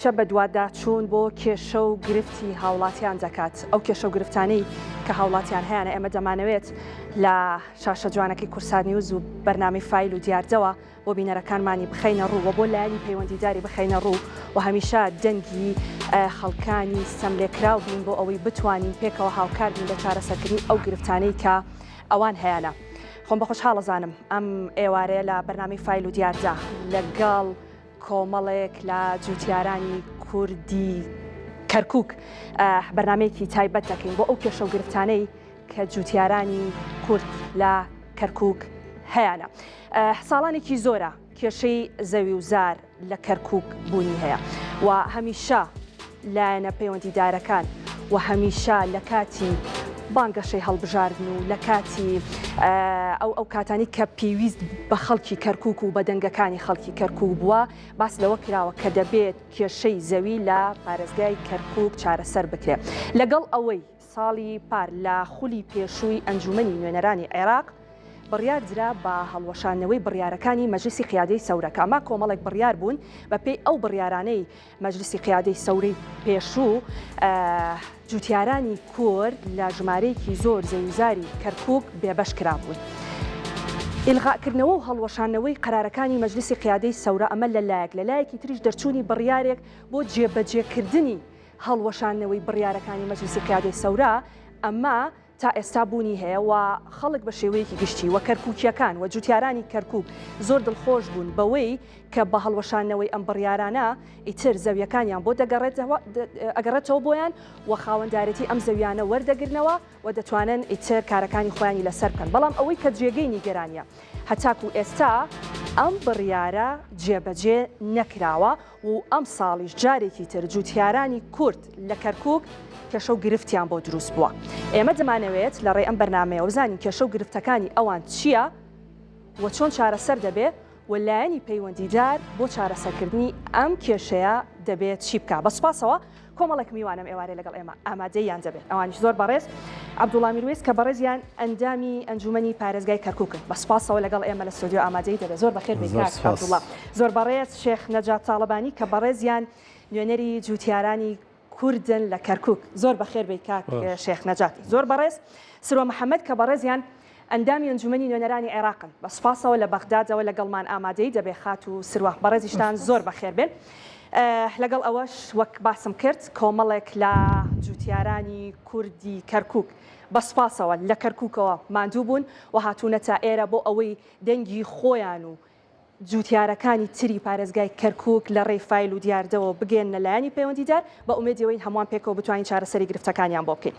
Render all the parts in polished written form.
هەمیشە بەدواداچوون بۆ کێشە و گرفتی هاوڵاتیان دەکات، ئەو کێشە و گرفتانەی کە هاوڵاتیان هەیانە ئێمە دەمانەوێت لە شاشە جوانەکەی کوردسات نیوز و بەرنامەی فایل و دیاردەوە بۆ بینەرەکانمانی بخەینە ڕوو و بۆ لایەنی پەیوەندیداری بخەینە ڕوو و هەمیشە دەنگی خەڵکانی ستەملێکراو بین بۆ ئەوەی بتوانین پێکەوە هاوکار بین لە چارەسەرکردنی ئەو گرفتانەی کە ئەوان هەیانە. خۆم بە خۆشحاڵەزانم ئەم ئێوارەیە لە بەرنامەی فایل و دیاردە لەگەڵ کۆمەڵێک لە جوتیارانی کوردی کەرکوک بەرنامەیەکی تایبەت دەکەین بۆ ئەو کێشە و گرفتانەی کە جوتیارانی کورد لە کەرکوک هەیانە. ساڵانێکی زۆرە کێشەی زەوی و زار لە کەرکوک بوونی هەیە و هەمیشە لایەنە پەیوەندیدارەکان و هەمیشە لە کاتی بانگەشەی هەڵبژاردن و لە کاتی ئەو ئەو کاتانی کە پێویست بە خەڵکی کەرکک و بە دەنگەکانی خەڵکی کەرکک بووە باس لەوە کراوە کە دەبێت کێشەی زەوی لە پارێزگای کەرکک چارەسەر بکرێت لەگەڵ ئەوەی ساڵی پار لە خولی پێشووی ئەنجومەنی نوێنەرانی عێراق بڕیار درا بە هەڵوەشاندنەوەی بڕیارەکانی مەجلیسی قیادەی سەورە کە ئەمە کۆمەڵێک بڕیار بوون بەپێی ئەو بڕیارانەی مەجلیسی قیادەی سەورەی پێشوو جوتیارانی کورد لە ژمارەیەکی زۆر زەویوزاری کەرکوک بێبەش کرابوون. ئیلغاکردنەوە و هەڵوەشاندنەوەی قەرارەکانی مەجلیسی قیادەی سەورە ئەمە لە لایەک، لە لایەکی تریش دەرچوونی بڕیارێک بۆ جێبەجێکردنی هەڵوەشاندنەوەی بڕیارەکانی مەجلیسی قیادەی سەورە ئەمە تا ئێستا بوونی هەیە و خەڵک بە شێوەیەکی گشتی و کەرکوکییەکان و جوتیارانی کەرکوک زۆر دڵخۆش بوون بەوەی کە بە هەڵوەشاندنەوەی ئەم بڕیارانە ئیتر زەویەکانیان بۆ دەگەڕێتەوە بۆیان و خاوەندارێتی ئەم زەویانە وەردەگرنەوە و دەتوانن ئیتر کارەکانی خۆیانی لەسەر بکەن بەڵام ئەوەی کە جێگەی نیگەرانیە هەتاکو ئێستا ئەم بڕیارە جێبەجێ نەکراوە و ئەمساڵیش جارێکی تر جوتیارانی کورد لە کەرکوک کێشە و گرفتیان بۆ دروست بووە. ئێمە دەمانەوێت لە ڕێی ئەم بەرنامەیەوە بزانین کێشە و گرفتەکانی ئەوان چییە و چۆن چارەسەر دەبێ و لایەنی پەیوەندیدار بۆ چارەسەرکردنی ئەم کێشەیە دەبێت چی بکا. بە سوپاسەوە کۆمەڵێک میوان ئەم ئێوارەیە لەگەڵ ئێمە ئامادەییان دەبێت. ئەوانیش زۆر بەڕێز عەبدوڵا میروەیس کە بەڕێزیان ئەندامی ئەنجومەنی پارێزگای کەرکوکن. بە سوپاسەوە لەگەڵ ئێمە لە ستۆدیۆ ئامادەیی دەبێت. زۆر بەخێر بێی کاک عەبدوڵا. زۆر بەڕێز شێخ نەجات تاڵەبانی کە بەڕێزیان نوێنەری جوتیارانی کوردن لە کەرکوک. زۆر بەخێر بێی کاک شێخ نەجات. زۆر بەڕێز سروە محەمەد کە بەڕێزیان ئەندامی ئەنجومەنی نوێنەرانی عێراقن. بە سوپاسەوە لە بەغدادەوە لەگەڵمان ئامادەی دەبێ خاتوو سروە. بەڕێزیشتان زۆر بەخێر بێن. لەگەڵ ئەوەش وەک باسم کرد کۆمەڵێک لە جوتیارانی کوردی کەرکوک بە سوپاسەوە لە کەرکوکەوە ماندوو بوون و هاتوونەتە ئێرە بۆ ئەوەی دەنگی خۆیان و جوتیارەکانی تری پارێزگای کەرکوک لە ڕێی فایل و دیاردەوە بگەیەننە لایەنی پەیوەندیدار، بە ئومێدی ئەوەین هەمووان پێکەوە بتوانین چارەسەری گرفتەکانیان بۆ بکەین.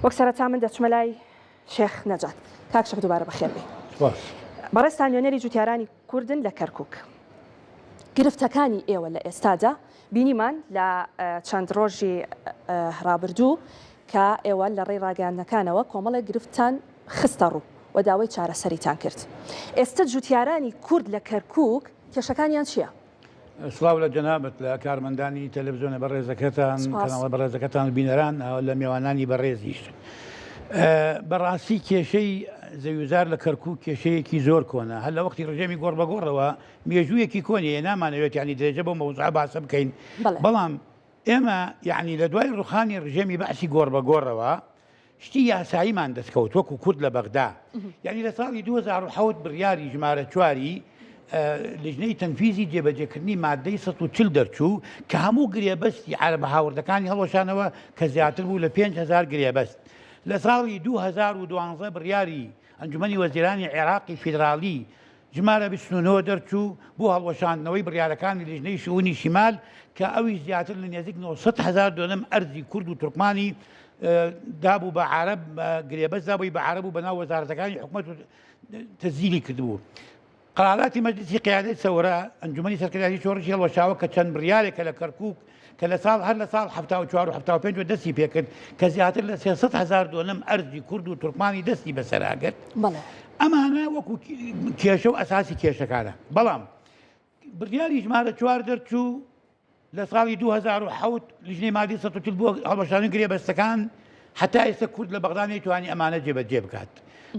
وەک سەرەتا من دەچمە لای شێخ نەجات. کاک شێخ دووبارە بەخێر بێی. سوپاس. بەڕێزتان نوێنەری جوتیارانی کوردن لە کەرکوک. گرفتەکانی ئێوە لە ئێستادا بینیمان لە چەند ڕۆژی ڕابردوو کە ئێوە لە ڕێی ڕاگەیاندنەکانەوە کۆمەڵێک گرفتتان خستە ڕوو و داوای چارەسەریتان کرد. ئێستە جوتیارانی کورد لە کەرکوک کێشەکانیان چییە؟ سڵاو لە جەنابت، لە کارمەندانی تەلەفزیۆنە بەڕێزەکەتان، کەناڵە بەڕێزەکەتان و بینەران، لە مێوانانی بەڕێزیش. بەڕاستی کێشەی زەویوزار لە کەرکوک کێشەیەکی زۆر کۆنە، هەر لە وەختی ڕژێمی گۆڕبەگۆڕەوە مێژوویەکی کۆنی هەیە، نامانەوێت یانی درێژە بەو مەوزوعە باسە بکەین، بەڵام ئێمە یەعنی لە دوای ڕوخانی ڕژێمی بەعسی گۆڕبەگۆڕەوە شتی یاساییمان دەستکەوت وەکو کورد لە بەغدا یعنی لە ساڵی 2007 بڕیاری ژمارە چواری لیژنەی تەنفیزی جێبەجێکردنی مادەی 140 دەرچوو کە هەموو گرێبەستی عەرەبە هاوردەکانی هەڵوەشانەوە کە زیاتر بوو لە 5000 گرێبەست لە ساڵی 2012 بڕیاری ئەنجومەنی وەزیرانی عێراقی فیدراڵی ژمارە 29 دەرچوو بۆ هەڵوەشاندنەوەی بڕیارەکانی لیژنەی شئونی شیمال کە ئەویش زیاتر لە نێزیک 900 هەزار دۆنم ئەرزی کورد و تورکمانی دابوو بە عەرەب گرێبەست دابووی بە عەرەب و بەناو وەزارەتەکانی حکومەت و تەزیلی کردبوو. قەراراتی مەجلیسی قیادەی سەورە، ئەنجومەنی سەرکردایەتی شۆڕشی هەڵوەشاوە کە چەند بڕیارێکە لە کەرکووک کە لە ساڵ هەر لە ساڵ 74 و 75 وە دەستی پێکرد کە زیاتر لە 300 هەزار دۆنم ئەرزی کورد و تورکمانی دەستی بەسەرا گرت. بەڵێ. ئەمانە وەکو کێشە و ئەساسی کێشەکانە. بەڵام بڕیاری ژمارە چوار دەرچوو لە ساڵی 2007 لیژنەی مادەی 140 بۆ هەڵوەشاندنی گرێبەستەکان هەتا ئێستا کورد لە بەغدا نەیتوانی ئەمانە جێبەجێ بکات.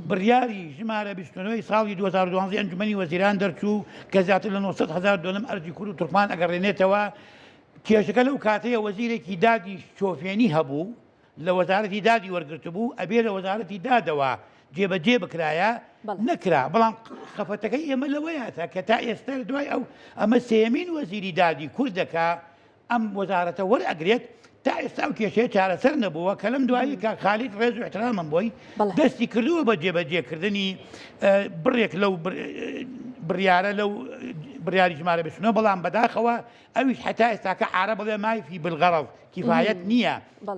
بڕیاری ژمارە 29 ساڵی 2012 ئەنجومەنی وەزیران دەرچوو کە زیاتر لە 900 هەزار دۆنم ئەرزی کورد و تورکمان ئەگەڕێنێتەوە. کێشەکە لەو کاتەیە وەزیرێکی دادی شۆفێنی هەبوو لە وەزارەتی دادی وەرگرتبوو ئەبێ لە وەزارەتی دادەوە جێبەجێ بکرایە نەکرا بەڵام خەفەتەکەی ئێمە لەوەیە تا کە تا ئێستا دوای ئەو ئەمە سێمین وەزیری دادی کوردەکە ئەم وەزارەتە وەرئەگرێت تا ئێستا ئەو کێشەیە چارەسەر نەبووە کە لەم دوایی کاک خالید ڕێز و احترامم بۆی دەستی کردووە بە جێبەجێکردنی بڕێک لەو بڕیارە لەو بڕیاری ژمارە بشنەوە بەڵام بەداخەوە ئەویش حتا ئێستاکە عارە بڵێ مایفی بالغەڕض کیفایەت نییە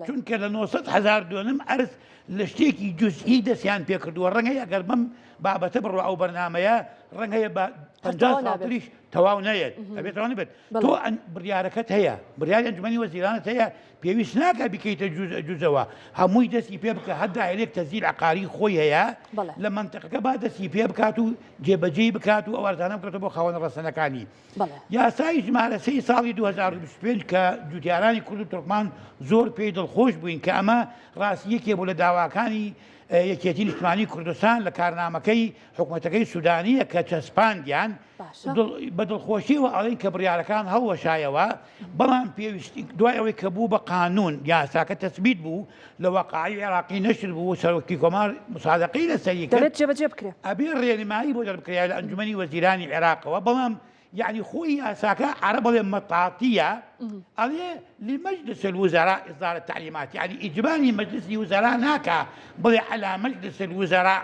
چونکە لە 900 هزار دۆنم ئەرز لە شتێکی جزئی دەستیان پێکردووە ڕەنگە ئەگەر بەم بابەتە بڕۆ ئەو بەرنمەیە ڕەنگەیە بە 50 ساڵتریش تەواو نەیەت ئەبێت تەواو نەبێت تۆ بڕیارەکەت هەیە بڕیاری ئەنجومەنی وەزیرانت هەیە پێویست ناکە بیکەیتە جوزەوە هەمووی دەستی پێ بکە هەر دایرێک تەزیل عقاری خۆی هەیە لە منطقەکە با دەستی پێ بکات و جێبەجێی بکات و ئەوارزانە بکاتەوە بۆ خاوەن ڕەسەنەکانی یاسای ژمارە سێی ساڵی 2025 کە جوتیارانی کورد و تورکمان زۆر پێی دڵخۆش بووین کە ئەمە ڕاستی یەکێ بوو لە داواکانی یەکێتی نیشتمانی کوردستان لە کارنامەکەی حکوومەتەکەی سوودانیە کە چەسپاندیان بە دڵخۆشیەوە ئەڵێن کە بڕیارەکان هەڵوەشایەوە بەڵام پێویستی دوای ئەوەی کە بوو بە قانون یاساکە تەسبیت بوو لە وەقاعی عێراقی نەشر بوو سەرۆکی کۆمار مسادقەی لەسەری کرد دەبێت جێبەجێ بکرێت ئەبێ ڕێنمایی بۆ دەربکرێت لە ئەنجومەنی وەزیرانی عێراقەوە بەڵام یعنی خۆی یاساکە عەرەب بڵێ مەتاتیە ئەڵێ لمجلس الوزراء إصدار التعليمات يعني إجباري مجلس وزراء ناکا بڵێ على مجلس الوزراء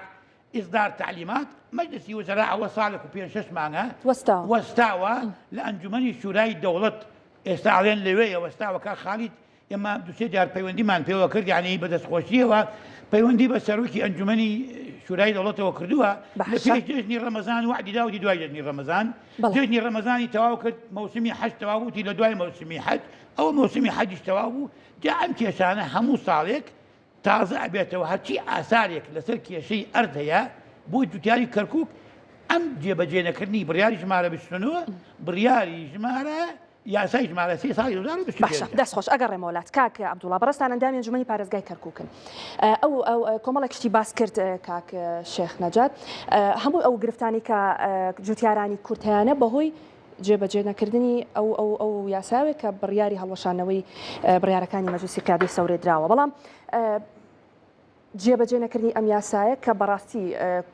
اصدار تعلیمات، مەجلسی وزراء ئەوە ساڵێک و پێنج شەش مانگە وەستاوە. وەستاوە لە ئەنجومەنی شورای دەوڵەت ئێستا ئەڵێن لەوێیە وەستاوە کاک خالید ئێمە دوو سێ جار پەیوەندیمان پێوە کرد یعنی بە دەستخۆشیەوە پەیوەندی بە سەرۆکی ئەنجومەنی شورای دەوڵەتەوە کردووە لە باشە. پێش جەژنی ڕەمەزان وەعدی داوتی دوای جەژنی ڕەمەزان بەڵێ. جەژنی ڕەمەزانی تەواو کرد مەوسمی حەج تەواو بوو وتی لە دوای مەوسمی حەج ئەوە مەوسمی حەجیش تەواو بوو جا ئەم کێشانە هەموو ساڵێک تازە ئەبێتەوە هەرچی ئاسارێک لەسەر کێشەی ئەرز هەیە بۆ جوتیاری کەرکوک ئەم جێبەجێ نەکردنی بڕیاری ژمارە 29 بڕیاری ژمارە یاسای ژمارە سێ ساڵی 2025 باشە دەست خۆش ئەگەڕێمەوە لات کاک عەبدوڵا بەڕێزتان ئەندامی ئەنجومەنی پارێزگای کەرکوکن ئەو ئەو کۆمەڵێک شتی باس کرد کاک شێخ نەجات هەموو ئەو گرفتانی کە جوتیارانی کورد هەیانە بەهۆی جێبەجێ نەکردنی ئەو ئەو ئەو یاساوێک کە بڕیاری هەڵوەشانەوەی بڕیارەکانی مەجلیسی قیادەی سەورێ دراوە بەڵام جێبەجێ نەکردنی ئەم یاسایە کە بەڕاستی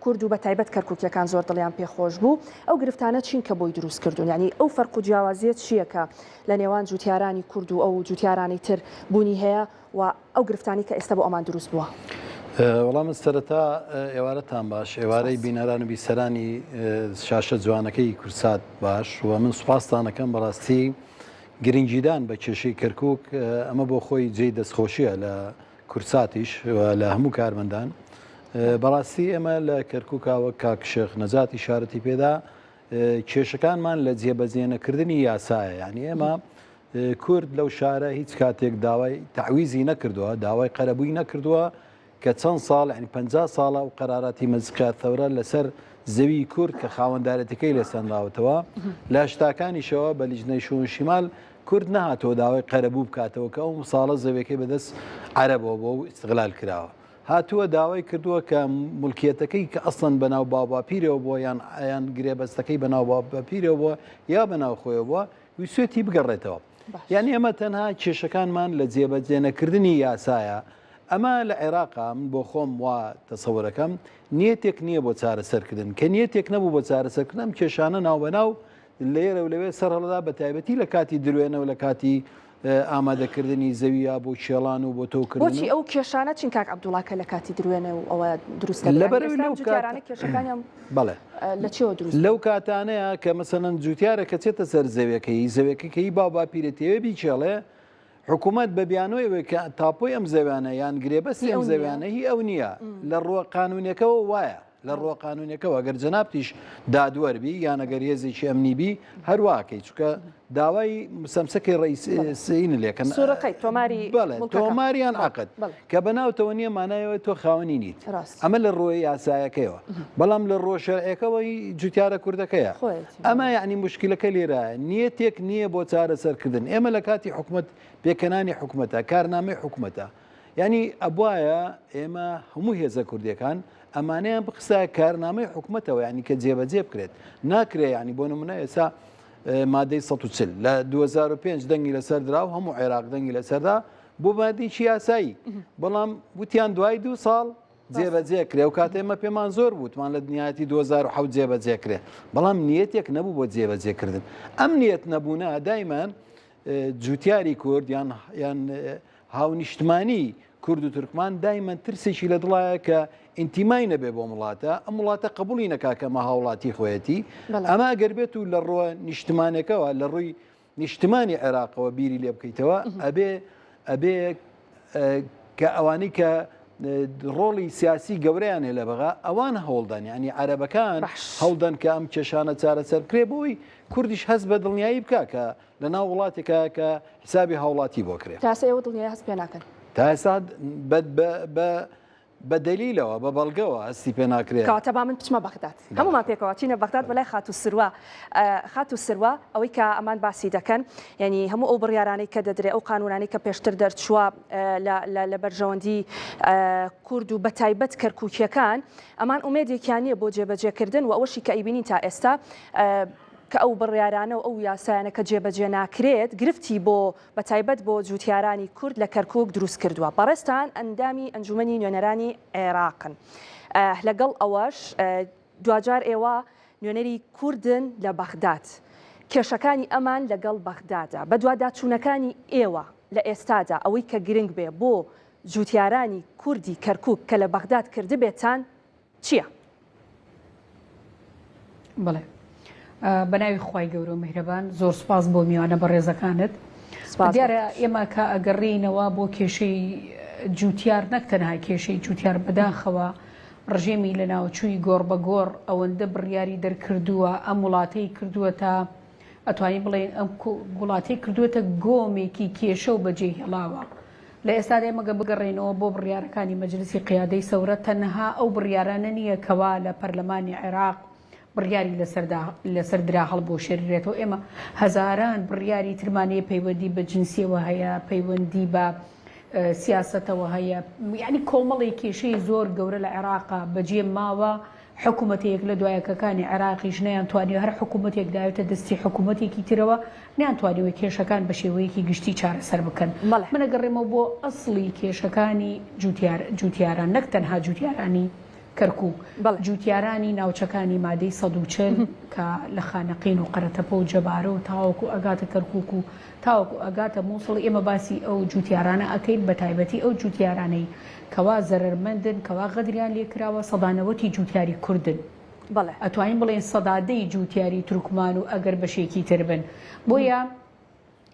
کورد و بە تایبەت کەرکوکیەکان زۆر دڵیان پێخۆش بوو ئەو گرفتانە چین کە بۆی دروست کردوون یعنی ئەو فەرق و جیاوازیە چییە کە لە نێوان جوتیارانی کورد و ئەو جوتیارانی تر بوونی هەیە و ئەو گرفتانەی کە ئێستا بۆ ئەمان دروست بووە. وەڵا من سەرەتا ئێوارەتان باش ئێوارەی بینەران و بیسەرانی شاشە جوانەکەی کورسات باش و من سوپاستانەکەم بەڕاستی گرنگیدان بە کێشەی کەرکک ئەمە بۆ خۆی جێی دەستخۆشیە لە کورساتیش و لە هەموو کارمەندان بەڕاستی ئێمە لە کەرککاوە کاک شێخ نەجاتی شارەتی پێدا کێشەکانمان لە جێبەجێنەکردنی یاسایە یعنی ئێمە کورد لەو شارە هیچ کاتێک داوای تەعویزی نەکردووە، داوای قەرەبووی نەکردووە کە چەند ساڵ یانی 50 ساڵە ئەو قەراراتی مەجلیس ثەورە لەسەر زەوی کورد کە خاوەندارێتەکەی لێ سەنراوەتەوە لە هەشتاکانیشەوە بە لیژنەی شوون شیمال کورد نەهاتەوە داوای قەرەبوو بکاتەوە کە ئەو ساڵە زەویەکەی بەدەست عەرەبەوە بۆ و ئیستغلال کراوە. هاتووە داوای کردووە کە موڵکیەتەکەی کە ئەسڵەن بەناو باوباپیرەوە بووە یان یان گرێبەستەکەی بەناو باوباپیرەوە بووە یا بەناو خۆیەوە بووە ویستویەتی بگەڕێتەوە. یانی ئێمە تەنها کێشەکانمان لە جێبەجێنەکردنی یاسایە، ئەمە لە عێراقا من بۆ خۆم وا تەسەورەکەم نیەتێک نییە بۆ چارەسەرکردن، کە نیەتێک نەبوو بۆ چارەسەرکردن ئەم کێشانە ناوبەناو لێرە و لەوێ سەر هەڵدا بە تایبەتی لە کاتی دروێنە و لە کاتی ئامادەکردنی زەویە بۆ کێڵان و بۆ تۆوکردن. بۆچی ئەو کێشانە چین کاک عەبدوڵا کە لە کاتی دروێنە و ئەوە دروست دەبن؟ لەبەرئەوەی ئێستا لەو جوتیارانە کێشەکانیان بەڵێ لە چیەوە دروست بوون؟ لەو کاتانەیە کە مەسەلەن جوتیارە کە چێتە سەر زەویەکەی، زەویەکەی کە هی باو باپیرێتیەوێ بیکێڵێ، حکوومەت بە بیانۆی ئەوەی کە تاپۆی ئەم زەویانە یان گرێبەستی هی ئەم ئەو نییە؟ زەویانە هی ئەو نییە، لە ڕووە قانوونیەکەوە وایە. لە ڕووە قانونیەکەوە گەر جەنابتیش دادوەر بی یان ئەگەر هێزێکی ئەمنی بی هەر واکەی چونکە داوای مسەمسەکەی ڕئیسین لێکەن سورەقەی تۆماری بەڵێ تۆماریان عقد کە بەناوتەوە نییە مانایەوە تۆ خاوەنی نیت ئەمە لە ڕووی یاسایەکەیەوە بەڵام لە ڕووە شەرعەکەوەی جوتیارە کوردەکەیە ئەمە یعنی مشکلەکە لێرە نیەتێک نییە بۆ چارەسەرکردن ئێمە لە کاتی حکومت پێکەنانی حکومەتە کارنامەی حکومەتە یانی ئەبوایە ئێمە هەموو هێزە کوردیەکان ئەمانەیان بخستایە کارنامەی حکومەتەوە یانی کە جێبەجێ بکرێت ناکرێ یانی بۆ نمونە ئێستا مادەی 140 لە 2005 دەنگی لەسەر درا و هەموو عێراق دەنگی لەسەردا بۆ مادەیەکی یاسایی بەڵام وتیان دوای دوو ساڵ جێبەجێ کرێ و کاتێ ئێمە پێمان زۆر بوتمان لە دنیاتی 2007 جێبەجێ کرێ بەڵام نیەتێک نەبوو بۆ جێبەجێکردن ئەم نیەت نەبوونە دایمان جوتیاری کورد یان یان هاونیشتمانی کورد و تورکمان دایمەن ترسێکی لە دڵایە کە ئینتیمای نەبێ بۆ وڵاتە ئەم وڵاتە قبولی نەکا کە ئەمە هاوڵاتی خۆیەتی ئەمە ئەگەر بێت و لە ڕووە نیشتمانەکەوە لە ڕووی نیشتمانی عێراقەوە بیری لێ بکەیتەوە ئەبێ ئەبێ کە ئەوانەی کە ڕۆڵی سیاسی گەورەیان هەیە لە بەغا ئەوان هەوڵدان یعنی عەرەبەکان هەوڵدەن کە ئەم کێشانە چارەسەر بکرێ بۆی کوردیش هەست بە دڵنیایی بکە کە لە ناو وڵاتێکە کە حسابی هاوڵاتی بۆ کرێ. تا ئێستا ئێوە دڵنیایی هەست پێ ناکەن؟ تا ئێستا بە بە دەلیلەوە بە بەڵگەوە هەستی پێ ناکرێ. کەواتە با من بچمە بەغداد. هەموومان پێکەوە چینە بەغداد بەلای خاتوو سروە. خاتوو سروە ئەوەی کە ئەمان باسی دەکەن یعنی هەموو ئەو بڕیارانەی کە دەدرێ ئەو قانونانەی کە پێشتر دەرچووە لە بەرژەوەندی کورد و بەتایبەت کەرکووکیەکان ئەمان ئومێدێکیان نییە بۆ جێبەجێکردن و ئەوەشی کە ئەیبینین تا ئێستا کە ئەو بڕیارانە و ئەو یاسایانە کە جێبەجێ ناکرێت گرفتی بۆ بەتایبەت بۆ جوتیارانی کورد لە کەرکوک دروست کردووە. بەڕێزتان ئەندامی ئەنجومەنی نوێنەرانی عێراقن. لەگەڵ ئەوەش دواجار ئێوە نوێنەری کوردن لە بەغداد. کێشەکانی ئەمان لەگەڵ بەغدادە. بەدواداچوونەکانی ئێوە لە ئێستادا ئەوەی کە گرنگ بێ بۆ جوتیارانی کوردی کەرکوک کە لە بەغداد کردبێتان چییە؟ بەڵێ بەناوی خوای گەورە و میهرەبان زۆر سوپاس بۆ میوانە بەڕێزەکانت دیارە ئێمە کە ئەگەڕێینەوە بۆ کێشەی جوتیار نەک تەنها کێشەی جوتیار بەداخەوە ڕژێمی لە ناوچووی گۆڕ بە گۆڕ ئەوەندە بڕیاری دەرکردووە ئەم وڵاتەی کردووە تا ئەتوانین بڵێین ئەم وڵاتەی کردووەتە گۆمێکی کێشە و بەجێی هێڵاوە. لە ئێستادا ئێمە گە بگەڕێینەوە بۆ بڕیارەکانی مەجلسی قیادەی سەورە تەنها ئەو بڕیارانە نییە کەوا لە پەرلەمانی عێراق بڕیاری لەسەردا لەسەر درا هەڵبوەشێنرێتەوە ئێمە هەزاران بڕیاری ترمان هەیە پەیوەندی بە جنسیەوە هەیە پەیوەندی بە سیاسەتەوە هەیە یعنی کۆمەڵێک کێشەی زۆر گەورە لە عێراقا بەجێ ماوە حکومەتە یەک لە دوایەکەکانی عێراقیش نەیانتوانیوە هەر حکومەتێک داوێتە دەستی حکومەتێکی ترەوە نەیانتوانیوە کێشەکان بە شێوەیەکی گشتی چارەسەر بکەن. من ئەگەڕێمەوە بۆ ئەسڵی کێشەکانی جوتیار جوتیاران نەک تەنها جوتیارانی کەرکوک جوتیارانی ناوچەکانی مادەی 140 کە لە خانەقین و قەرەتەپە و جەبارە و تاوەکو ئەگاتە کەرکوک و تاوەکو ئەگاتە موسڵ ئێمە باسی ئەو جوتیارانە ئەکەین بە تایبەتی ئەو جوتیارانەی کەوا زەرەرمەندن، کەوا غەدریان لێ کراوە، سەدا نەوەتی جووتیاری کوردن. بەڵێ. ئەتوانین بڵێین سەدا دەی جووتیاری تورکمان و ئەگەر بەشێکی تر بن. بۆیە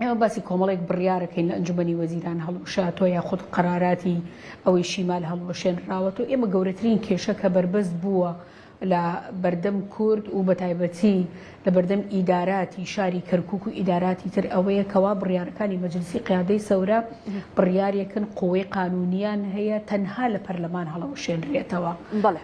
ئێمە باسی کۆمەڵێک بڕیارەکەین لە ئەنجومەنی وەزیران هەڵوەشاتەوە یاخود قەراراتی ئەوەی شیمال هەڵوەشێنراوەتەوە. ئێمە گەورەترین کێشە کە بەربەست بووە لە بەردەم کورد و بەتایبەتی لە بەردەم ئیداراتی شاری کەرکوک و ئیداراتی تر ئەوەیە کەوا بڕیارەکانی مەجلسی قیادەی سەورە بڕیارێکن قوەی قانونیان هەیە تەنها لە پەرلەمان هەڵەوەشێنرێتەوە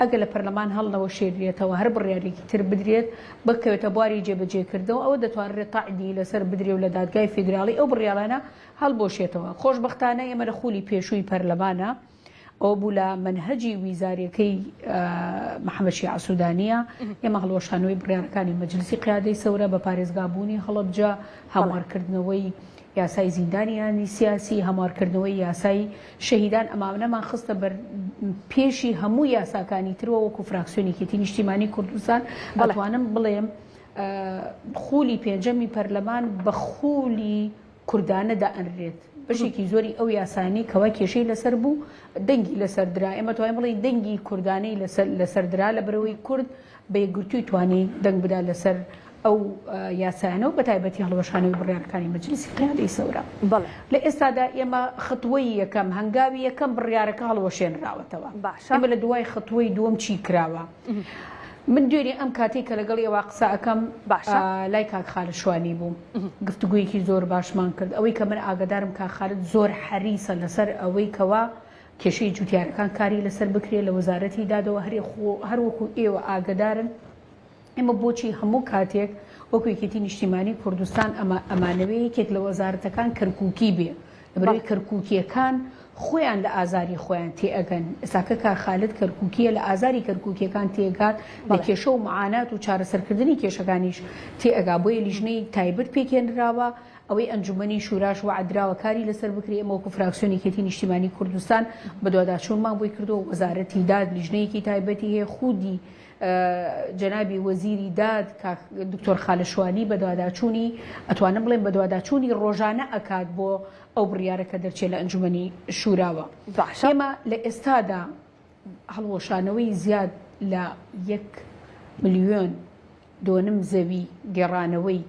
ئەگەر لە پەرلەمان هەڵنەوەشێنرێتەوە هەر بڕیارێکی تر بدرێت بکەوێتە بواری جێبەجێکردنەوە ئەوە دەتوانرێت تەعنی لەسەر بدرێ و لە دادگای فیدراڵی ئەو بڕیارانە هەڵبوەشێتەوە خۆشبەختانە ئێمە لە خولی پێشووی پەرلەمانە ئەوە بوو لە مەنهەجی ویزاریەکەی محەمەد شیعە سودانیە، ئێمە هەڵوەشانەوەی بڕیارەکانی مەجلسی قیادەی سەورە بە پارێزگابوونی هەڵەبجە، هەموارکردنەوەی یاسای زیندانیانی سیاسی، هەموارکردنەوەی یاسای شەهیدان ئەمانەمان خستە بەر پێشی هەموو یاساکانی ترەوە وەکو فراکسیۆنی یەکێتی نیشتیمانی کوردستان ئەتوانم بڵێم خولی پێنجەمی پەرلەمان بە خولی کوردانە دائەنرێت. بەشێکی زۆری ئەو یاسایانەی کەوا کێشەی لەسەر بوو دەنگی لەسەر درا، ئێمە توانین بڵێین دەنگی کوردانەی لەسەر لەسەر درا لەبەرئەوەی کورد بە یەکگرتووی توانی دەنگ بدا لەسەر ئەو یاسایانە و بەتایبەتی هەڵوەشانەوەی بڕیارەکانی مەجلیسی قیادەی سەورە. بەڵێ. لە ئێستادا ئێمە خطوەی یەکەم، هەنگاوی یەکەم بڕیارەکە هەڵوەشێنراوەتەوە. باشە. ئێمە لە دوای خطوەی دووەم چی کراوە؟ من دوێنێ ئەم کاتەی کە لەگەڵ ئێوە قسە ئەکەم باشە. لای کاک خالد شوانی بووم گفتوگۆیەکی زۆر باشمان کرد ئەوەی کە من ئاگادارم کاک خالد زۆر حەریسە لەسەر ئەوەی کەوا کێشەی جوتیارەکان کاری لەسەر بکرێ لە وەزارەتی دادەوە هەر هەر وەکو ئێوە ئاگادارن ئێمە بۆچی هەموو کاتێک وەکو یەکێتی نیشتیمانی کوردستان ئەمە ئەمانەوێ یەکێک لە وەزارەتەکان کەرکوکی بێ لەبەرئەوەی کەرکوکیەکان. خۆیان لە ئازاری خۆیان تێئەگەن، ئێستاکە کاک خالد کەرکوکییە لە ئازاری کەرکوکییەکان تێگات، لە کێشە و معانات و چارەسەرکردنی کێشەکانیش تێئەگا، بۆیە لیژنەی تایبەت پێکهێنراوە، ئەوەی ئەنجومەنی شوراش وەعددراوە کاری لەسەر بکرێ، ئێمە وەکو فراکسیۆنی یەکێتی نیشتیمانی کوردستان بەدواداچوونمان بۆی کردووە، وەزارەتی داد لیژنەیەکی تایبەتی هەیە، خودی جەنابی وەزیری داد کاک دکتۆر خالد شوانی بەدواداچوونی ئەتوانم بڵێم بەدواداچوونی ڕۆژانە ئەکات بۆ ئەو بڕیارە کە دەرچێ لە ئەنجومەنی شوراوە. باشە. ئێمە لە ئێستادا هەڵوەشانەوەی زیاد لە یەک ملیۆن دۆنم زەوی گێڕانەوەی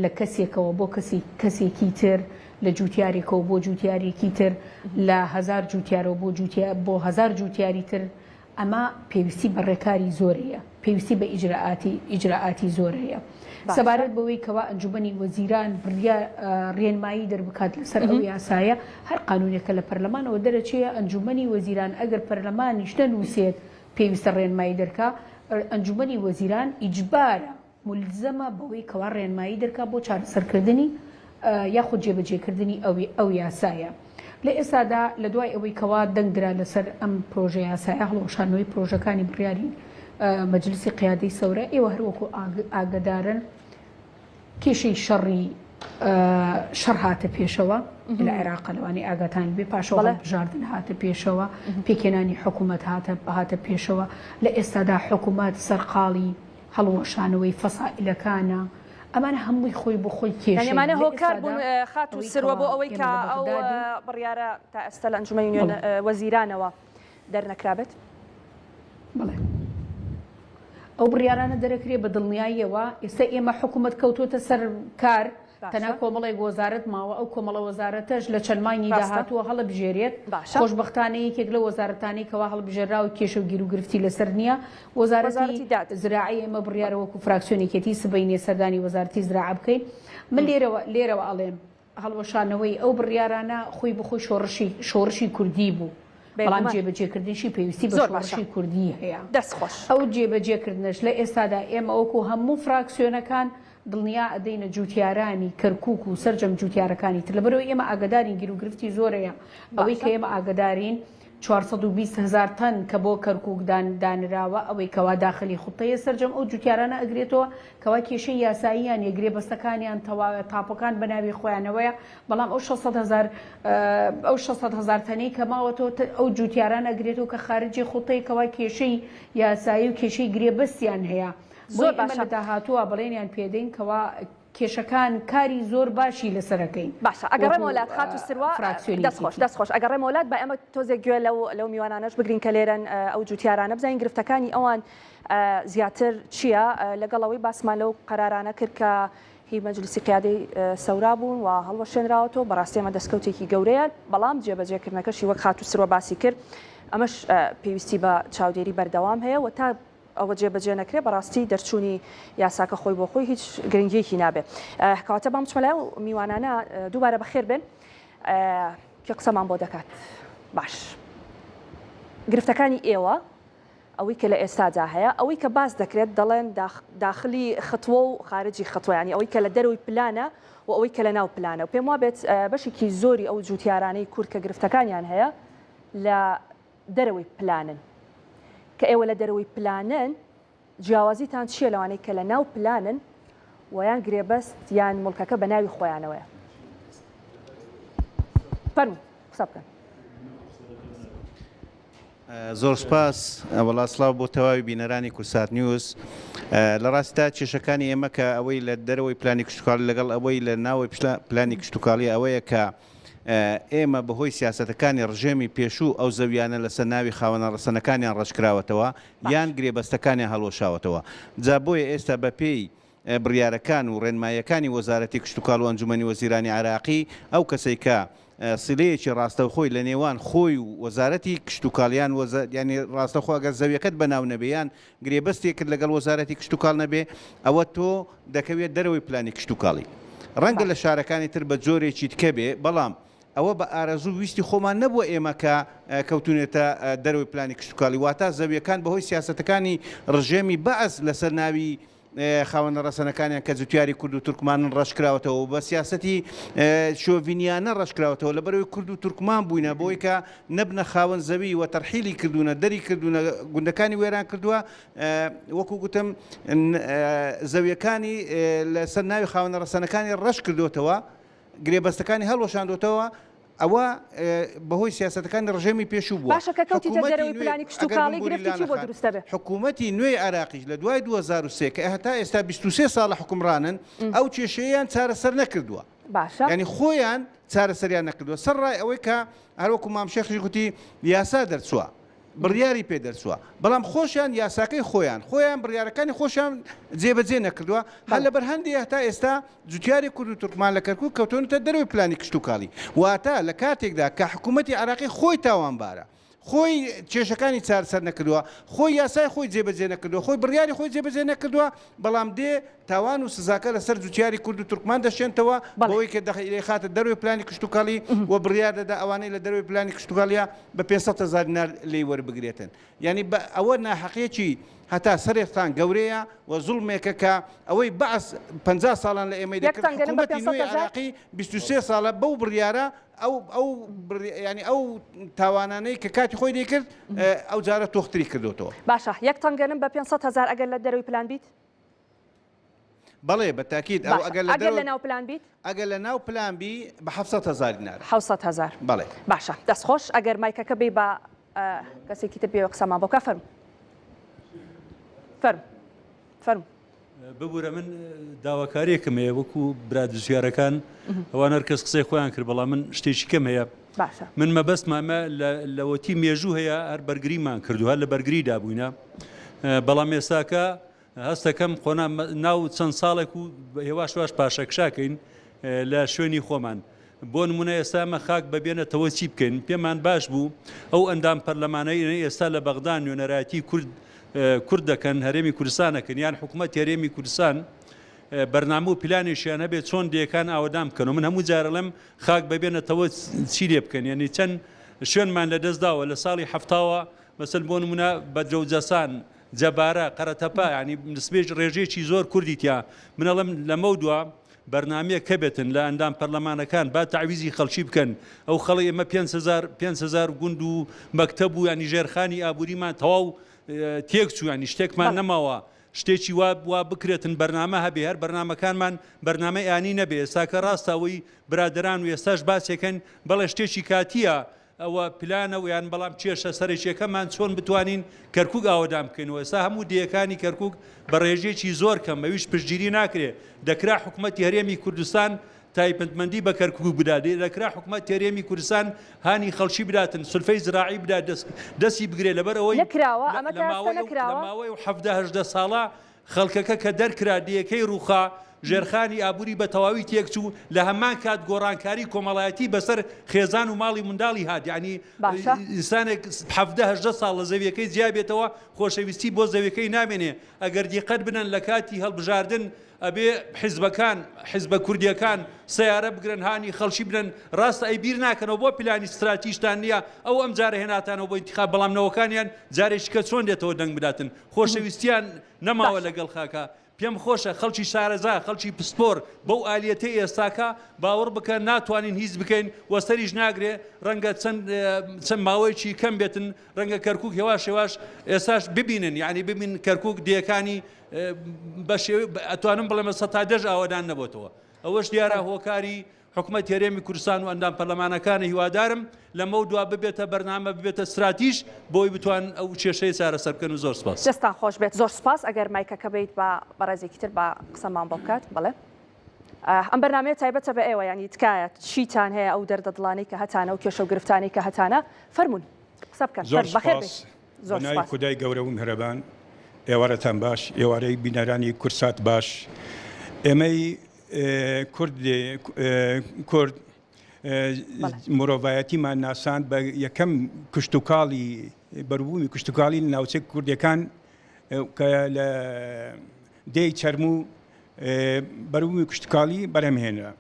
لە کەسێکەوە بۆ کەسی کەسێکی تر، لە جووتیارێکەوە بۆ جووتیارێکی تر، لە هەزار جووتیارەوە بۆ جووتیار بۆ هەزار جووتیاری تر، ئەمە پێویستی بە ڕێکاری زۆر هەیە، پێویستی بە ئیجرائاتی ئیجرائاتی زۆر هەیە. باشە. سەبارەت بەوەی کەوا ئەنجومەنی وەزیران بڕیا ڕێنمایی دەربکات لەسەر ئەو یاسایە، هەر قانوونێک کە لە پەرلەمانەوە دەرەچێ، ئەنجومەنی وەزیران ئەگەر پەرلەمانیش نەنووسێت پێویستە ڕێنمایی دەرکا، ئەنجومەنی وەزیران ئیجبارە، مولزەمە بەوەی کەوا ڕێنمایی دەرکا بۆ چارەسەرکردنی یاخود جێبەجێکردنی ئەو یاسایە. لە ئێستادا لە دوای ئەوەی کەوا دەنگ درا لەسەر ئەم پرۆژە یاسایە هەڵوەشاندنەوەی پرۆژەکانی بڕیاری مەجلسی قیادەی سەورە ئێوە هەروەکو ئاگەدارن کێشەی شەڕی شەڕ هاتە پێشەوە لە عێراق لەوانەیە ئاگاتان بێ پاشەوە هەڵبژاردن هاتە پێشەوە پێکهێنانی حکوومەت هاتە هاتە پێشەوە لە ئێستادا حکوومەت سەرقاڵی هەڵوەشانەوەی فەسائیلەکانە، ئەمانە هەمووی خۆی بۆ خۆی یانی کێشەیە. ئەمانە لە هۆکار ئێستادا بوون خاتوو ئەوەی سروە کەوا بۆ ئەوەی ئێمە کە لە ئەو بەغدادین، بڕیارە تا ئێستا لە ئەنجومەنی بەڵێ. وەزیرانەوە دەرنەکرابێت؟ بەڵێ. ئەو بڕیارانە دەرەکرێ بە دڵنیاییەوە. ئێستا ئێمە حکوومەت کەوتۆتە سەر کار، تەنها باشە. کۆمەڵێک وەزارەت ماوە، ئەو کۆمەڵە وەزارەتەش لە چەند مانگی ڕاستە. داهاتووە هەڵبژێرێت، باشە. خۆشبەختانە یەکێک لەو وەزارەتانەی کەوا هەڵبژێراوە کێشە و گیروگرفتی لەسەر نییە، وەزارەتی وەزارەتی داد. زراعەی ئێمە بڕیارە وەکو فراکسیۆن یەکێتی سبەینێ سەردانی وەزارەتی زراعە بکەین، من لێرەوە لێرەوە ئەڵێم هەڵوەشانەوەی ئەو بڕیارانە خۆی بۆ خۆی شۆڕشی شۆڕشی کوردی بوو، بەڵام بێگومان. جێبەجێکردنیشی پێویستی بە زۆر باشە. شۆڕشی کوردی هەیە. دەست خۆش. ئەو جێبەجێکردنەش لە ئێستادا ئێمە وەکو هەموو فراکسیۆنەکان دڵنیا ئەدەینە جوتیارانی کەرکوک و سەرجەم جوتیارەکانی تر لەبەرئەوەی ئێمە ئاگەدارین گیروگرفتی زۆر هەیە ئەوەی باشە. کە ئێمە ئاگەدارین 420 هەزار تەن کە بۆ کەرکوک دان دانراوە ئەوەی کەوا داخلی خوتەیە سەرجەم ئەو جوتیارانە ئەگرێتەوە کەوا کێشەی یاساییان یە گرێبەستەکانیان تەواوە تاپۆکان بەناوی خۆیانەوەیە بەڵام ئەو 600 هەزار ئەو 600 هەزار تەنەی کە ماوەتەوە ئەو جوتیارانە ئەگرێتەوە کە خارجی خوتەیە کەوا کێشەی یاسایی و کێشەی گرێبەستیان هەیە زۆر بۆیە ئێمە باشە. لە داهاتووە بەڵێنیان پێدەین کەوا کێشەکان کاری زۆر باشی لەسەر ئەکەین باشە وەکو ئەگەڕێمەوە لات خاتوو سروە فراکسیۆنی دەست خۆش یەکێتی. دەست خۆش ئەگەڕێمەوە لات با ئێمە تۆزێک گوێ لەو لەو میوانانەش بگرین کە لێرەن ئەو جوتیارانە بزانین گرفتەکانی ئەوان زیاتر چییە لەگەڵ ئەوەی باسمان لەو قەرارانە کرد کە هی مەجلیسی قیادەی سەورا بوون و هەڵوەشێنراوەتەوە بەڕاستی ئەمە دەستکەوتێکی گەورەیە بەڵام جێبەجێکردنەکەشی وەک خاتوو سروە باسی کرد ئەمەش پێویستی بە چاودێری بەردەوام هەیە و تا ئەوە جێبەجێ نەکرێ بەڕاستی دەرچوونی یاساکە خۆی بۆ خۆی هیچ گرنگیەکی نابێ. کەواتە با بچمە لای ئەو میوانانە دووبارە بەخێر بێن کێ قسەمان بۆ دەکات باش گرفتەکانی ئێوە ئەوەی کە لە ئێستادا هەیە ئەوەی کە باس دەکرێت دەڵێن داخلی خطوە و خارجی خطوە ینی ئەوەی کە لە دەرەوەی پلانە و ئەوەی کە لە ناو پلانە و پێم وابێت بەشێکی زۆری ئەو جوتیارانەی کورد کە گرفتەکانیان هەیە لە دەرەوەی پلانن کە ئێوە لە دەرەوەی پلانن جیاوازیتان چییە لەوانەی کە لە ناو پلانن و یان گرێبەست یان موڵکەکە بە ناوی خۆیانەوەیە؟ فەرموو قسە بکەن. زۆر سوپاس وەڵا سڵاو بۆ تەواوی بینەرانی کوردسات نیوز لە ڕاستیدا کێشەکانی ئێمە کە ئەوەی لە دەرەوەی پلانی کشتوکاڵی لەگەڵ ئەوەی لە ناوەی پلانی کشتوکاڵی ئەوەیە کە ئێمە بەهۆی سیاسەتەکانی ڕژێمی پێشوو ئەو زەویانە لەسەر ناوی خاوەنە ڕەسەنەکانیان ڕەشکراوەتەوە یان گرێبەستەکانیان هەڵوەشاوەتەوە جا بۆیە ئێستا بەپێی بڕیارەکان و ڕێنماییەکانی وەزارەتی کشتوکاڵ و ئەنجومەنی وەزیرانی عێراقی ئەو کەسەی کە سیلەیەکی ڕاستەوخۆی لە نێوان خۆی و وەزارەتی کشتوکاڵ یان یانی ڕاستەوخۆ ئەگەر زەویەکەت بەناو نەبێ یان گرێبەستێکت لەگەڵ وەزارەتی کشتوکاڵ نەبێ ئەوە تۆ دەکەویە دەرەوەی پلانی کشتوکاڵی. ڕەنگە لە باشە. شارەکانی تر بە جۆرێکی تکە بێ، بەڵام ئەوە بە ئارەزوو و ویستی خۆمان نەبووە ئێمە کە کەوتوونێتە دەرەوەی پلانی کشتوکاڵی، واتا زەویەکان بەهۆی سیاسەتەکانی ڕژێمی بەعس لەسەر ناوی. خاوەنە ڕەسەنەکانیان کە جوتیاری کورد و تورکمانن ڕەشکراوەتەوە و بە سیاسەتی شۆڤینیانە ڕەشکراوەتەوە لەبەرئەوەی کورد و تورکمان بووینە بۆی کە نەبنە خاوەن زەوی و تەرحیلی کردوونە دەری کردوونە گوندەکانی وێران کردووە وەکو گوتم زەویەکانی لەسەر ناوی خاوەنە ڕەسەنەکانی ڕەش کردوتەوە گرێبەستەکانی هەڵوەشاندوتەوە ئەوە بەهۆی سیاسەتەکانی ڕژێمی پێشوو بووە. باشە کە کەوتیتە حکوومەتی دەرەوەی نوێی پلانی ئەگەر کشتوکاڵی بمبوری گرفتی چی بۆ لانەخان دروست دەبێ؟ حکوومەتی نوێی عێراقیش لە دوای 2003 کە هەتا ئێستا 23 ساڵە حوکمڕانن ئەو کێشەیەیان چارەسەر نەکردووە. باشە. یانی خۆیان چارەسەریان نەکردووە. سەرەڕای ئەوەی کە هەروەکو مام شێخیش گوتی یاسا دەرچووە. بڕیاری پێ دەرچووە، بەڵام خۆشیان یاساکەی خۆیان، خۆیان بڕیارەکانی خۆشیان جێبەجێ نەکردووە، هەر لەبەر هەندێ هەتا ئێستا جوتیاری کورد و تورکمان لە کەرکوک کەوتوونەتە دەرەوەی پلانی کشتوکاڵی، واتە لە کاتێکدا کە حکوومەتی عێراقی خۆی تاوانبارە، خۆی کێشەکانی چارەسەر نەکردووە، خۆی یاسای خۆی جێبەجێ نەکردووە، خۆی بڕیاری خۆی جێبەجێ نەکردووە، بەڵام دێ تاوان و سزاکە لەسەر جوتیاری کورد و تورکمان دەشێنتەوە بەوەی کە دەیخاتە دەرەوەی پلانی کشتوکاڵی و بڕیار دەدا ئەوانەی لە دەرەوەی پلانی کشتوکاڵیە بە 500 هەزار دینار لێی وەربگرێتن. یانی بە ئەوە ناحەقیەکی هەتا سەرێکتان گەورەیە و زوڵمێکە کە ئەوەی بەعس 50 ساڵان لە ئێمەی دەکرد یەکتان گەنم بە حکوومەتی 500 نوێی هەزار؟ عێراقی 23 ساڵە بەو بڕیارە ئەو ئەو یانی ئەو تاوانانەی کە کاتی خۆی دەیکرد ئەو جارە تۆختری کردوتەوە. باشە یەک تەن گەنم بە 500 هەزار ئەگەر لە دەرەوەی پلان بیت؟ بەڵێ بە تاکید ئەو باشە ئەگەر لە ئەگەر دەرەوە لە ناو پلان بیت؟ ئەگەر لە ناو پلان بی بە 700 هەزار دینارە. 700 هەزار. بەڵێ. باشە دەست خۆش ئەگەر مایکەکە بی بە کەسێکی تر بێ قسەمان بۆ بکا فەرموو فەرموو فەرموو. ببورە من داواکاریەکم هەیە وەکو برا دزیارەکان ئەوان هەر کەس قسەی خۆیان کرد بەڵام من شتێکی کەم هەیە باشە من مەبەستمە ئەمە لەوەتی مێژوو هەیە هەر بەرگریمان کردو هەر لە بەرگریدا بووینە بەڵام ئێستاکە هەستەکەم قۆنا ناو چەند ساڵێک و هێواش واش پاشەکشاکەین لە شوێنی خۆمان بۆ نمونە ئێستا ئەمە خاک بەبێنەتەوە چی بکەین پێمان باش بوو ئەو ئەندام پەرلەمانەی ئێستا لە بەغدا نوێنەرایەتی کورد کورد دەکەن هەرێمی کوردستان ئەکەن یان حکوومەت هەرێمی کوردستان بەرنامە و پلانێکیان هەبێت چۆن دێکان ئاوەدان بکەن و من هەموو جارەڵێم خاک بەبێنەتەوە چی لێ بکەن یعنی چەند شوێنمان لە دەست داوە لە ساڵی هەفتاوە مەسەل بۆ نمونە بەدرە و جەسان جەبارە قەرەتەپە ینی نسبێژ ڕێژەیەکی زۆر کوردی تیا من ئەڵێم لەمەو دوا بەرنامەیەک هەبێتن لە ئەندام پەرلەمانەکان با تەعویزی خەڵکی بکەن ئەو خەڵی ئێمە 5000 5000 گوند و مەکتەب و ینی ژێرخانی ئابووریمان تەواو تێک چوو ینی شتێکمان نەماوە شتێکی وا وا بکرێتن بەرنامە هەبێ هەر بەرنامەکانمان بەرنامەی ئانی نەبێ ئێستاکە ڕاستە ئەوەی برادەران و ئێستاش باسێکەن بەڵێ شتێکی کاتیە ئەوە پلانە و یان بەڵام کێشە سەرەکیەکەمان چۆن بتوانین کەرکوک ئاوەدان بکەینەوە ئێستا هەموو دێیەکانی کەرکوک بە ڕێژەیەکی زۆر کەم ئەویش پشتگیری ناکرێ دەکرا حکومەتی هەرێمی کوردستان تایبەتمەندی بە کەرکوک بدات دەکرا حکومەت هەرێمی کوردستان هانی خەڵکی بداتن سولفەی زراعی بدات دەستی بگرێ لەبەر ئەوەی نەکراوە ئەمە لە تا ئێستا ماوەی نەکراوە لە ماوەی 17 18 ساڵە خەڵکەکە کە دەرکرا دێیەکەی ڕووخا، ژێرخانی ئابووری بە تەواوی تێکچوو، لە هەمان کات گۆڕانکاری کۆمەڵایەتی بەسەر خێزان و ماڵی منداڵی هات، یەعنی باشە. ئینسانێک 17 18 ساڵ لە زەویەکەی جیا بێتەوە خۆشەویستی بۆ زەویەکەی نامێنێ، ئەگەر دیقەت بدەن لە کاتی هەڵبژاردن ئەبێ حیزبەکان حیزبە کوردیەکان سەیارە بگرن هانی خەڵکی بدەن، ڕاستە ئەی بیر ناکەنەوە بۆ پلانی ستراتیژتان نییە ئەو ئەمجارە هێناتانەوە بۆ ئینتیخاب بەڵام نەوەکانیان جارێکی کە چۆن دێتەوە دەنگ بداتن خۆشەویستیان نەماوە باشە. لەگەڵ خاکا پێم خۆشە خەڵکی شارەزا خەڵکی پسپۆر بەو ئالیەتەی ئێستاکە باوەڕ بکە ناتوانین هیچ بکەین و سەریش ناگرێ ڕەنگە چەند چەند ماوەیەکی کەم بێتن ڕەنگە کەرکوک هێواش هێواش ئێستاش ببینن یعنی ببین کەرکوک دێکانی بە شێوەی ئەتوانم بڵێم سەتا دەش ئاوەدان نەبۆتەوە ئەوەش دیارە هۆکاری حکومەتی هەرێمی کوردستان و ئەندام پەرلەمانەکانە هیوادارم لەمەو دوا ببێتە بەرنامە ببێتە ستراتیژ بۆی بتوان ئەو کێشەیە چارەسەر بکەن و زۆر سپاس. دەستتان خۆش بێت زۆر سوپاس ئەگەر مایکەکە بیت با بەڕێزێکی تر با قسەمان بۆ بکات بەڵێ ئەم بەرنامەیە تایبەتە بە ئێوە یانی تکایە چیتان هەیە ئەو دەردە دڵانەی کە هەتانە و کێشە و گرفتانەی کە هەتانە فەرموون قسە بکەن زۆر فەرموو بەخێر سوپاس بێن زۆر بە ناوی سوپاس. خودای گەورە و میهرەبان ئێوارەتان باش ئێوارەی بینەرانی کورسات باش ئێمەی کورد کورد مرۆڤایەتیمان ناساند بە یەکەم کشتتوکاڵی بەروبوومی کشتتوکاڵی لە ناوچەی کوردەکان کە لە دێی چەرموو بەروبوومی کشتتوکاڵی بەرهەمهێنرا.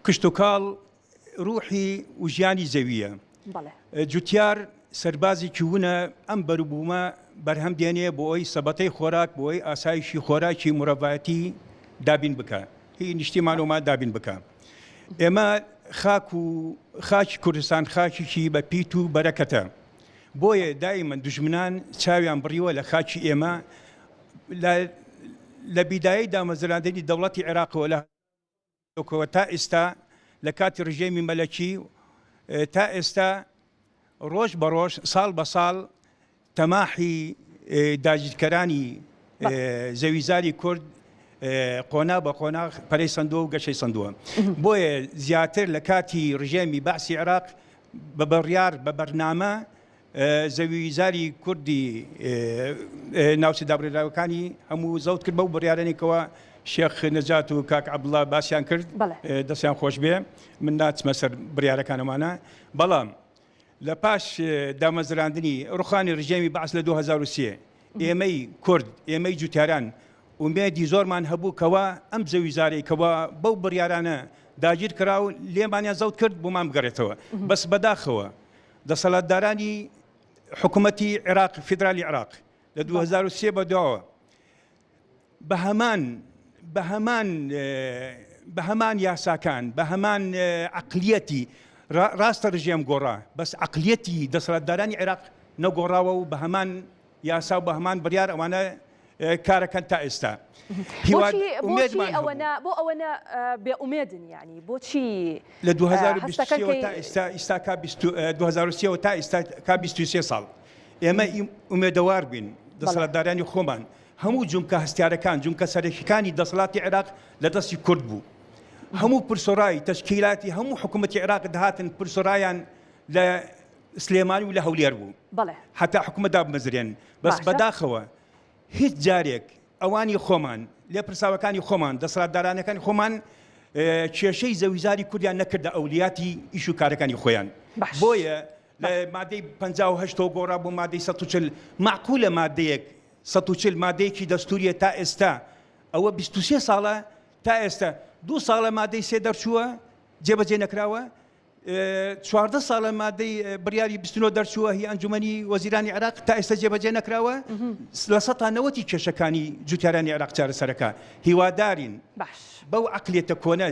کشتتوکاڵ ڕوحی و ژیانی زەویە. جوتیار. سەربازێکی ونە ئەم بەروبوومە بەرهەم دێنێ بۆ ئەوی سەبەتەی خۆراک بۆ ئەوی ئاسایشی خۆراکی مرۆڤایەتی دابین بکا هی نیشتیمانۆمان دابین بکا ئێمە خاک و خاکی کوردستان خاکێکی بە پیت و بەرەکەتە بۆیە دایمەن دوژمنان چاویان بڕیوە لە خاکی ئێمە لە بیدایەی دامەزراندنی دەوڵەتی عێراقەوە لە کەوە تا ئێستا لە کاتی ڕژێمی مەلەکی تا ئێستا ڕۆژ بە ڕۆژ ساڵ بە ساڵ تەماحی داگیرکەرانی زەویزاری کورد قۆنا بە قۆناغ پەرەی سندووە و گەشەی سندووە بۆیە زیاتر لە کاتی ڕژێمی بەعسی عێراق بە بڕیار بە بەرنامە زەویزاری کوردی ناوچە دابڕێراوەکانی هەموو زەوت کرد بەو بڕیارانەی کەوا شێخ نەجات و کاک عەبدوڵا باسیان کرد دەستیان خۆش بێ من ناچمە سەر بڕیارەکانمانە بەڵام لە پاش دامەزراندنی ڕوخانی ڕژێمی بەعس لە 2023 ئێمەی کورد ئێمەی جوتیاران ئومێدی زۆرمان هەبوو کەوا ئەم زەویزارەی کەوا بەو بڕیارانە داگیر کرا و لێمانیان زەوت کرد بۆمان بگەڕێتەوە بەس بەداخەوە دەسەلاتدارانی حکوومەتی عێراق فیدرالی عێراق لە 2023 بە دواوە بە هەمان بە هەمان بە هەمان یاساکان بە هەمان عقلیەتی ڕاستە ڕژێم گۆڕا بەس عقلیەتی دەسەڵاتدارانی عێراق نەگۆڕاوە و بە هەمان یاسا و بە هەمان بڕیار ئەوانە کارەکەن تا ئێستا. بۆچی ئەوەنە بۆ ئەوەنە بێ ئومێدن یانی بۆچی لە 2023 تا ئێستا ئیستا کا 2023 تا ئێستا کا 23 ساڵ ئێمە ئومێدەوار بین دەسەڵاتدارانی خۆمان هەموو جومکە هەستیارەکان جومکە سەرەکیەکانی دەسەڵاتی عێراق لە دەستی کورد بوو هەموو پرسۆرای تەشکیلاتی هەموو حکوومەتی عێراق دەهاتن پرسۆرایان لە سلێمانی و لە هەولێر بوو حتا حکوومەت دابمەزرێن بەس بەداخەوە هیچ جارێک ئەوانی خۆمان، لێپرساوەکانی خۆمان، دەسەڵاتدارانەکانی خۆمان کێشەی زەویزاری کوردیان نەکردە ئەولیاتی ئیش و کارەکانی خۆیان. بۆیە لە مادەی 58 ەوە گۆڕا بۆ مادەی 140 مەعقولە مادەیەک 140 مادەیەکی دەستوریە تا ئێستا ئەوە 23 ساڵە تا ئێستا دوو ساڵە مادەی سێ دەرچووە جێبەجێ نەکراوە 14 ساڵە مادەی بڕیاری 29 دەرچووە هی ئەنجومەنی وەزیرانی عێراق تا ئێستا جێبەجێ نەکراوە لە سەتا نەوەتی کێشەکانی جوتیارانی عێراق چارەسەرەکە هیوادارین باش بەو عقلێتە کۆنە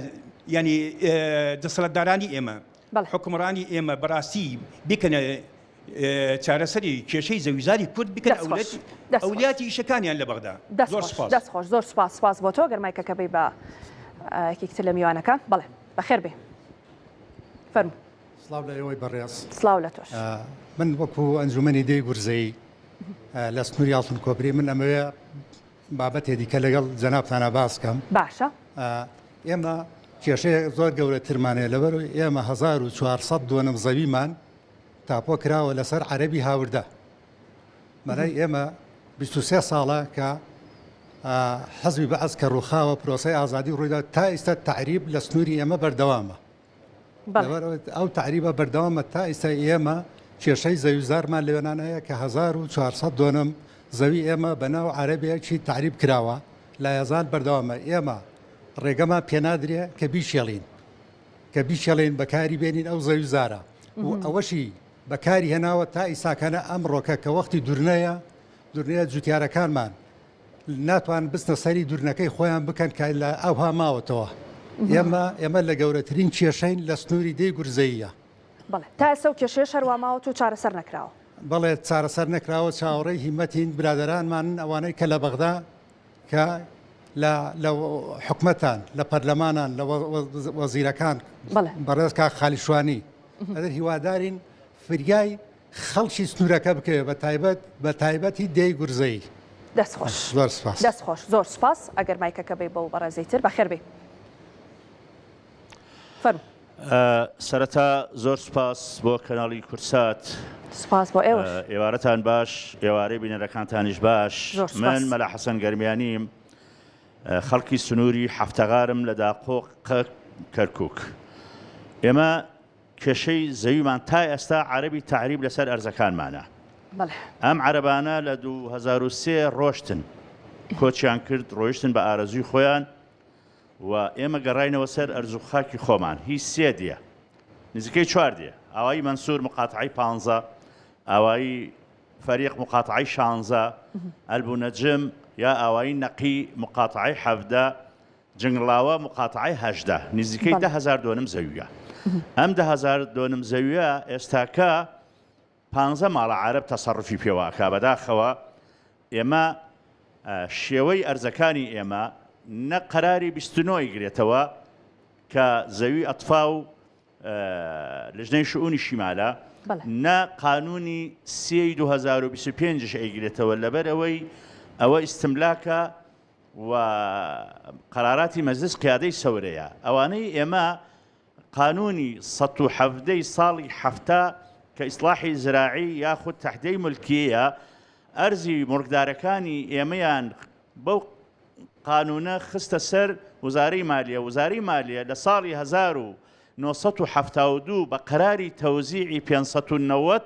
ینی دەسەڵاتدارانی ئێمە حکومڕانی ئێمە بەڕاستی بیکەنە چارەسەری کێشەی زەویزاری کورد بکەن ئەولیاتی ئیشەکانیان لە بەغدا زۆر سپاس دەست خۆش زۆر سپاس سپاس بۆ تۆ گەر مایکەکە بی بە یەکێکتر لە میوانەکان بەڵێ بەخێر بێ فەرموو. سڵاو لە ئێوەی بەڕێز. سڵاو لە تۆش. من وەکو ئەنجومەنی دێی گورزەیی لە سنووری ئاڵتون کۆپری من ئەمەوێ بابەتێ دیکە لەگەڵ جەنابتانە باس کەم. باشە. ئێمە کێشەیە زۆر گەورەترمان هەیە لەبەر ئێمە 1400 دۆنم زەویمان تاپۆ کراوە لەسەر عەرەبی هاوردە. مەلای ئێمە 23 ساڵە کە حزبی بەعس کە ڕووخاوە پرۆسەی ئازادی ڕوویدا تا ئیستا تەعریب لە سنووری ئێمە بەردەوامە. ئەو تەعریبە بەردەوامە تا ئیستا ئێمە کێشەی زەویزارمان لەوێنان هەیە کە 1400 دۆنم زەوی ئێمە بە ناو عەرەبێکی تەعریب کراوە لایەزال بەردەوامە ئێمە ڕێگەمان پێنادرێ کە بیشێڵین کە بیشێڵین بەکاری بێنین ئەو زەویزارە و ئەوەشی بەکاری هێناوە تا ئیساکانە ئەمڕۆکە کە وەختی دورنەیە دورنەیە جوتیارەکانمان ناتوان بچنە سەری دورنەکەی خۆیان بکەن کە لە ئەوها ماوەتەوە ئێمە ئێمە لە گەورەترین کێشەین لە سنووری دێی گورزەیە. بەڵێ تا ئێستا ئەو کێشەیەش هەروا ماوەتەوە چارەسەر نەکراوە. بەڵێ چارەسەر نەکراوە چاوەڕێی هیمەتین برادەرانمانن ئەوانەی کە لە بەغدا کە لە لە حکومەتان لە پەرلەمانان لە وەزیرەکان بەڕێز کاک خالی شوانی ئەدر هیوادارین فریای خەڵکی سنوورەکە بکەوێت بە تایبەت بە تایبەتی دێی گورزەیی. دەست خۆش. زۆر سپاس. دەست خۆش زۆر سپاس ئەگەر مایکەکە بەی بەو بەڕێزەی تر بەخێر بێی فەرموو. سەرەتا زۆر سوپاس بۆ کەناڵی کوردسات. سوپاس بۆ ئێوەش. ئێوارەتان باش ئێوارەی بینەرەکانتانیش باش. زۆر سوپاس. من مەلا حەسەن گەرمیانیم خەڵکی سنووری حەفتەغارم لە داقۆق کەرکوک. ئێمە کێشەی زەویمان تا ئێستا عەرەبی تەعریب لەسەر ئەرزەکانمانە. ئەم عەرەبانە لە 2003 ڕۆشتن کۆچیان کرد ڕۆیشتن بە ئارەزووی خۆیان و ئێمە گەڕاینەوە سەر ئەرز و خاکی خۆمان هی سێ دێ نزیکەی چوار دێ ئاوایی مەنسوور مقاتعەی پانزە. ئاوایی فەریق مقاتعەی شانزە، ئەلبونەجم یا ئاوایی نەقی مقاتعەی 17، جنگڵاوە مقاتعەی 18، نزیکەی 10,000 دۆنم زەویە. ئەم 10,000 دۆنم زەویە ئێستاکە پانزە ماڵە عەرەب تەسەڕوفی پێوە ئەکا بەداخەوە ئێمە شێوەی ئەرزەکانی ئێمە نە قەراری 29 ئەیگرێتەوە کە زەوی ئەتفا و لجنەی شئونی شیمالە نە قانونی سێی 2025 ئەیگرێتەوە لەبەر ئەوەی ئەوە ئیستملاکە و قەراراتی مەجلس قیادەی سەورەیە ئەوانەی ئێمە قانونی 117 ی ساڵی 70 کە ئیسلاحی زراعی یاخود تەحدەی ملکیەیە ئەرزی موڵکدارەکانی ئێمەیان بەو قانونە خستە سەر وزارەی مالیە، وزارەی مالیە لە ساڵی 1972 بە قەراری تەوزیعی 590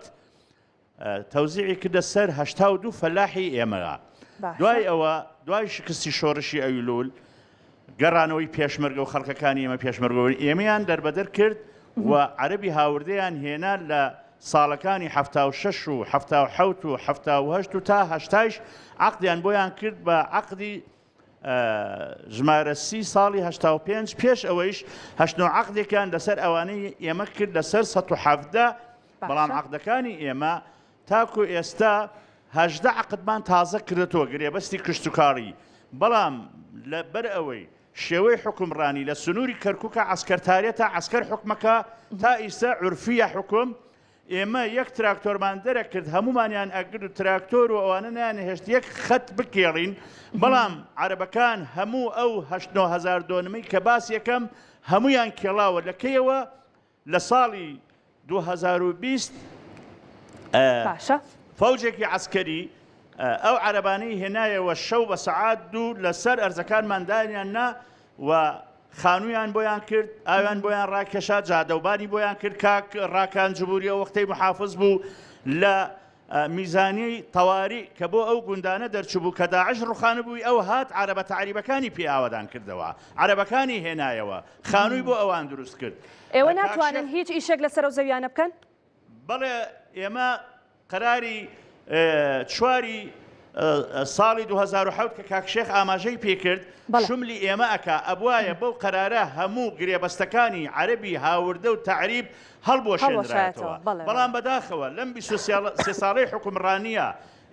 تەوزیعی کردە سەر 82 فەلاحی ئێمە. دوای ئەوە دوای شکستی شۆڕشی ئەیلول گەڕانەوەی پێشمەرگە و خەڵکەکانی ئێمە پێشمەرگە ئێمەیان دەربەدەر کرد و عەرەبی هاوردەیان هێنا لە ساڵەکانی 76 و 77 و 78 و تا هەشتایش عەقدیان بۆیان کرد بە عەقدی ژمارە سی ساڵی 85 پێش ئەوەیش هەشت نۆ عەقدێکیان لەسەر ئەوانەی ئێمە کرد لەسەر 117 بەڵام عەقدەکانی ئێمە تاکو ئێستا 18 عەقدمان تازە کردەوە گرێبەستی کشتوکاڵی بەڵام لەبەر ئەوەی شێوەی حوکمڕانی لە سنووری کەرکووکە عەسکەرتاریەتە عەسکەر حوکمەکە تا ئیسە عورفیە حوکم ئێمە یەک تراکتۆرمان دەرەکرد هەموومانیان ئەگرت و تراکتۆر و ئەوانە نەیانهێشت یەک خەت بکێڵین بەڵام عەرەبەکان هەموو ئەو هەشت نۆ هەزار دۆنمەی کە باس یەکەم هەموویان کێڵاوە لە کەیەوە لە ساڵی 2020 باشە. فەوجێکی عەسکەری ئەو عەرەبانەی هێنایەوە شەو بە سەعات دوو لەسەر ئەرزەکانمان دانیان نا و خانوویان بۆیان کرد، ئاویان بۆیان ڕاکێشا، جادەوبانی بۆیان کرد، کاک ڕاکان جبوری ئەو وەختەی محافز بوو لە میزانیەی تەواری کە بۆ ئەو گوندانە دەرچبوو کە داعش ڕوخانبووی ئەو هات عەرەبە تەعریبەکانی پێ ئاوەدان کردەوە، عەرەبەکانی هێنایەوە، خانووی بۆ ئەوان دروست کرد. ئێوە کاک ناتوانن شێخ هیچ ئیشێک لەسەر ئەو زەویانە بکەن؟ بەڵێ ئێمە قەراری چواری ساڵی 2007 کە کاک شێخ ئاماژەی پێکرد شملی ئێمە ئەکا ئەبوایە بەو قەرارە هەموو گرێبەستەکانی عەرەبی هاوردە و تەعریب هەڵبوەشێنرایەتەوە بەڵام بەداخەوە لەم 23 ساڵەی حوکمڕانیە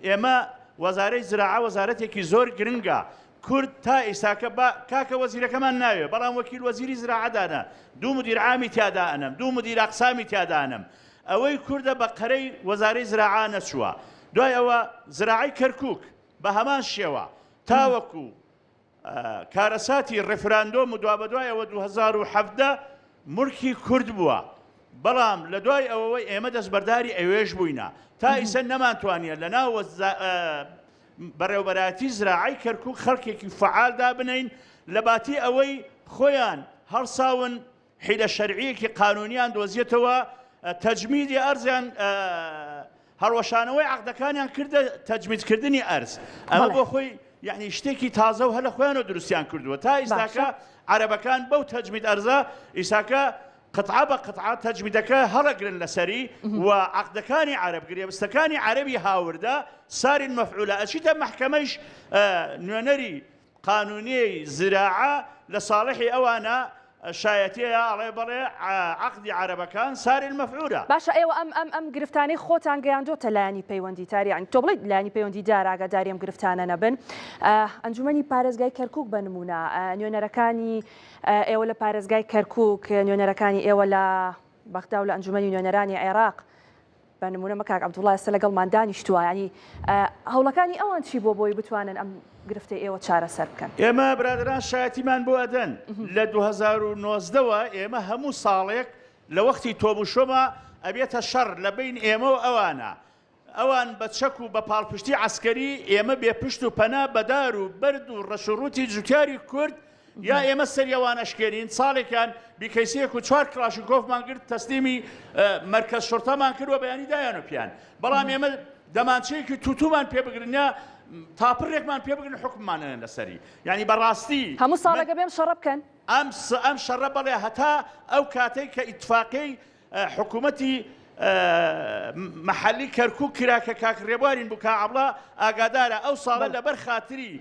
ئێمە وەزارەی زراعە وەزارەتێکی زۆر گرنگە کورد تا ئیساکە با کاکە وەزیرەکەمان ناوێ بەڵام وەکیل وەزیری زراعە دانا دوو مدیر عامی تیا دائەنەم دوو مدیر ئەقسامی تیا دانەم ئەوەی کوردە بە قەرەی وەزارەی زراعە نەچووە دوای ئەوە زراعەی کەرکوک بە هەمان شێوە تاوەکو کارەساتی ڕیفراندۆم و دوابەدوای ئەوە 2017 مولکی کورد بووە بەڵام لە دوای ئەوەوەی ئێمە دەستبەرداری ئەوێش بووینە تا ئیسە نەمانتوانیە لە ناو بەڕێوبەرایەتی زراعەی کەرکوک خەڵکێکی فەعال دابنێین لە باتی ئەوەی خۆیان هەڵساون حیلە شەرعیەکی قانونیان دۆزیەتەوە تەجمیدی ئەرزیان هەڵوەشانەوەی عەقدەکانیان کردە تەجمیدکردنی ئەرز ئەمە بۆ خۆی یعنی شتێکی تازە و هەر لە خۆیانەوە دروستیان کردووە تا ئیستاکە عەرەبەکان بەو تەجمید ئەرزە ئیساکە قطعە بە قطعە تەجمیدەکە هەڵەگرن لەسەری و عەقدەکانی عەرەب گرێبەستەکانی عەرەبی هاوردە ساری المفعولە ئەچیتە مەحکەمەیش نوێنەری قانونیەی زراعە لە ساڵحی ئەوانە شایەتیەیە ئەڵێ بەڵێ عەقدی عەرەبەکان ساری المفعولە. باشە ئێوە ئەم ئەم ئەم گرفتانەی خۆتان گەیاندۆتە لایەنی پەیوەندیتار یانی تۆ بڵێیت لایەنی پەیوەندیدار ئاگاداری ئەم گرفتانە نەبن ئەنجومەنی پارێزگای کەرکوک بە نمونە نوێنەرەکانی ئێوە لە پارێزگای کەرکوک نوێنەرەکانی ئێوە لە بەغدا و لە ئەنجومەنی نوێنەرانی عێراق بە نمونە مە کاک عەبدوڵا ئێستا لەگەڵمان دانیشتووە یانی هەوڵەکانی ئەوان چی بووە بۆی بتوانن ئەم گرفتەی ئێوە چارەسەر بکەن؟ ئێمە برادەران شایەتیمان بۆ ئەدەن لە 2019 وە ئێمە هەموو ساڵێک لە وەختی تۆم و شۆما ئەبێتە شەڕ لە بەین ئێمە و ئەوانە ئەوان بە چەک و بە پاڵپشتی عەسکەری ئێمە بێ پشت و پەنا بە دار و بەرد و ڕەش و ڕووتی جوتیاری کورد یا ئێمە سەری ئەوان ئەشکێنین، ساڵێکیان بیکەیسیەک و چوار کڵاشینکۆفمان گرت تەسلیمی مەرکەز شوڕتەمان کرد و بەیانی دایانەوە پیان، بەڵام ئێمە دەمانچەیەکی توتومان پێ بگرن یا تاپڕێکمان پێ بگرن حوکممان ئەنێن لەسەری، یانی بەڕاستی هەموو ساڵێک ئەبێ ئەم شەڕە بکەن؟ ئەم شەڕە بەڵێ هەتا ئەو کاتەی کە ئیتفاقیەی حکوومەتی. مەحەلی کەرکوک کرا کە کاک ڕێبوارین بوو کاک عەبڵا ئاگادارە ئەو ساڵە لەبەر خاتری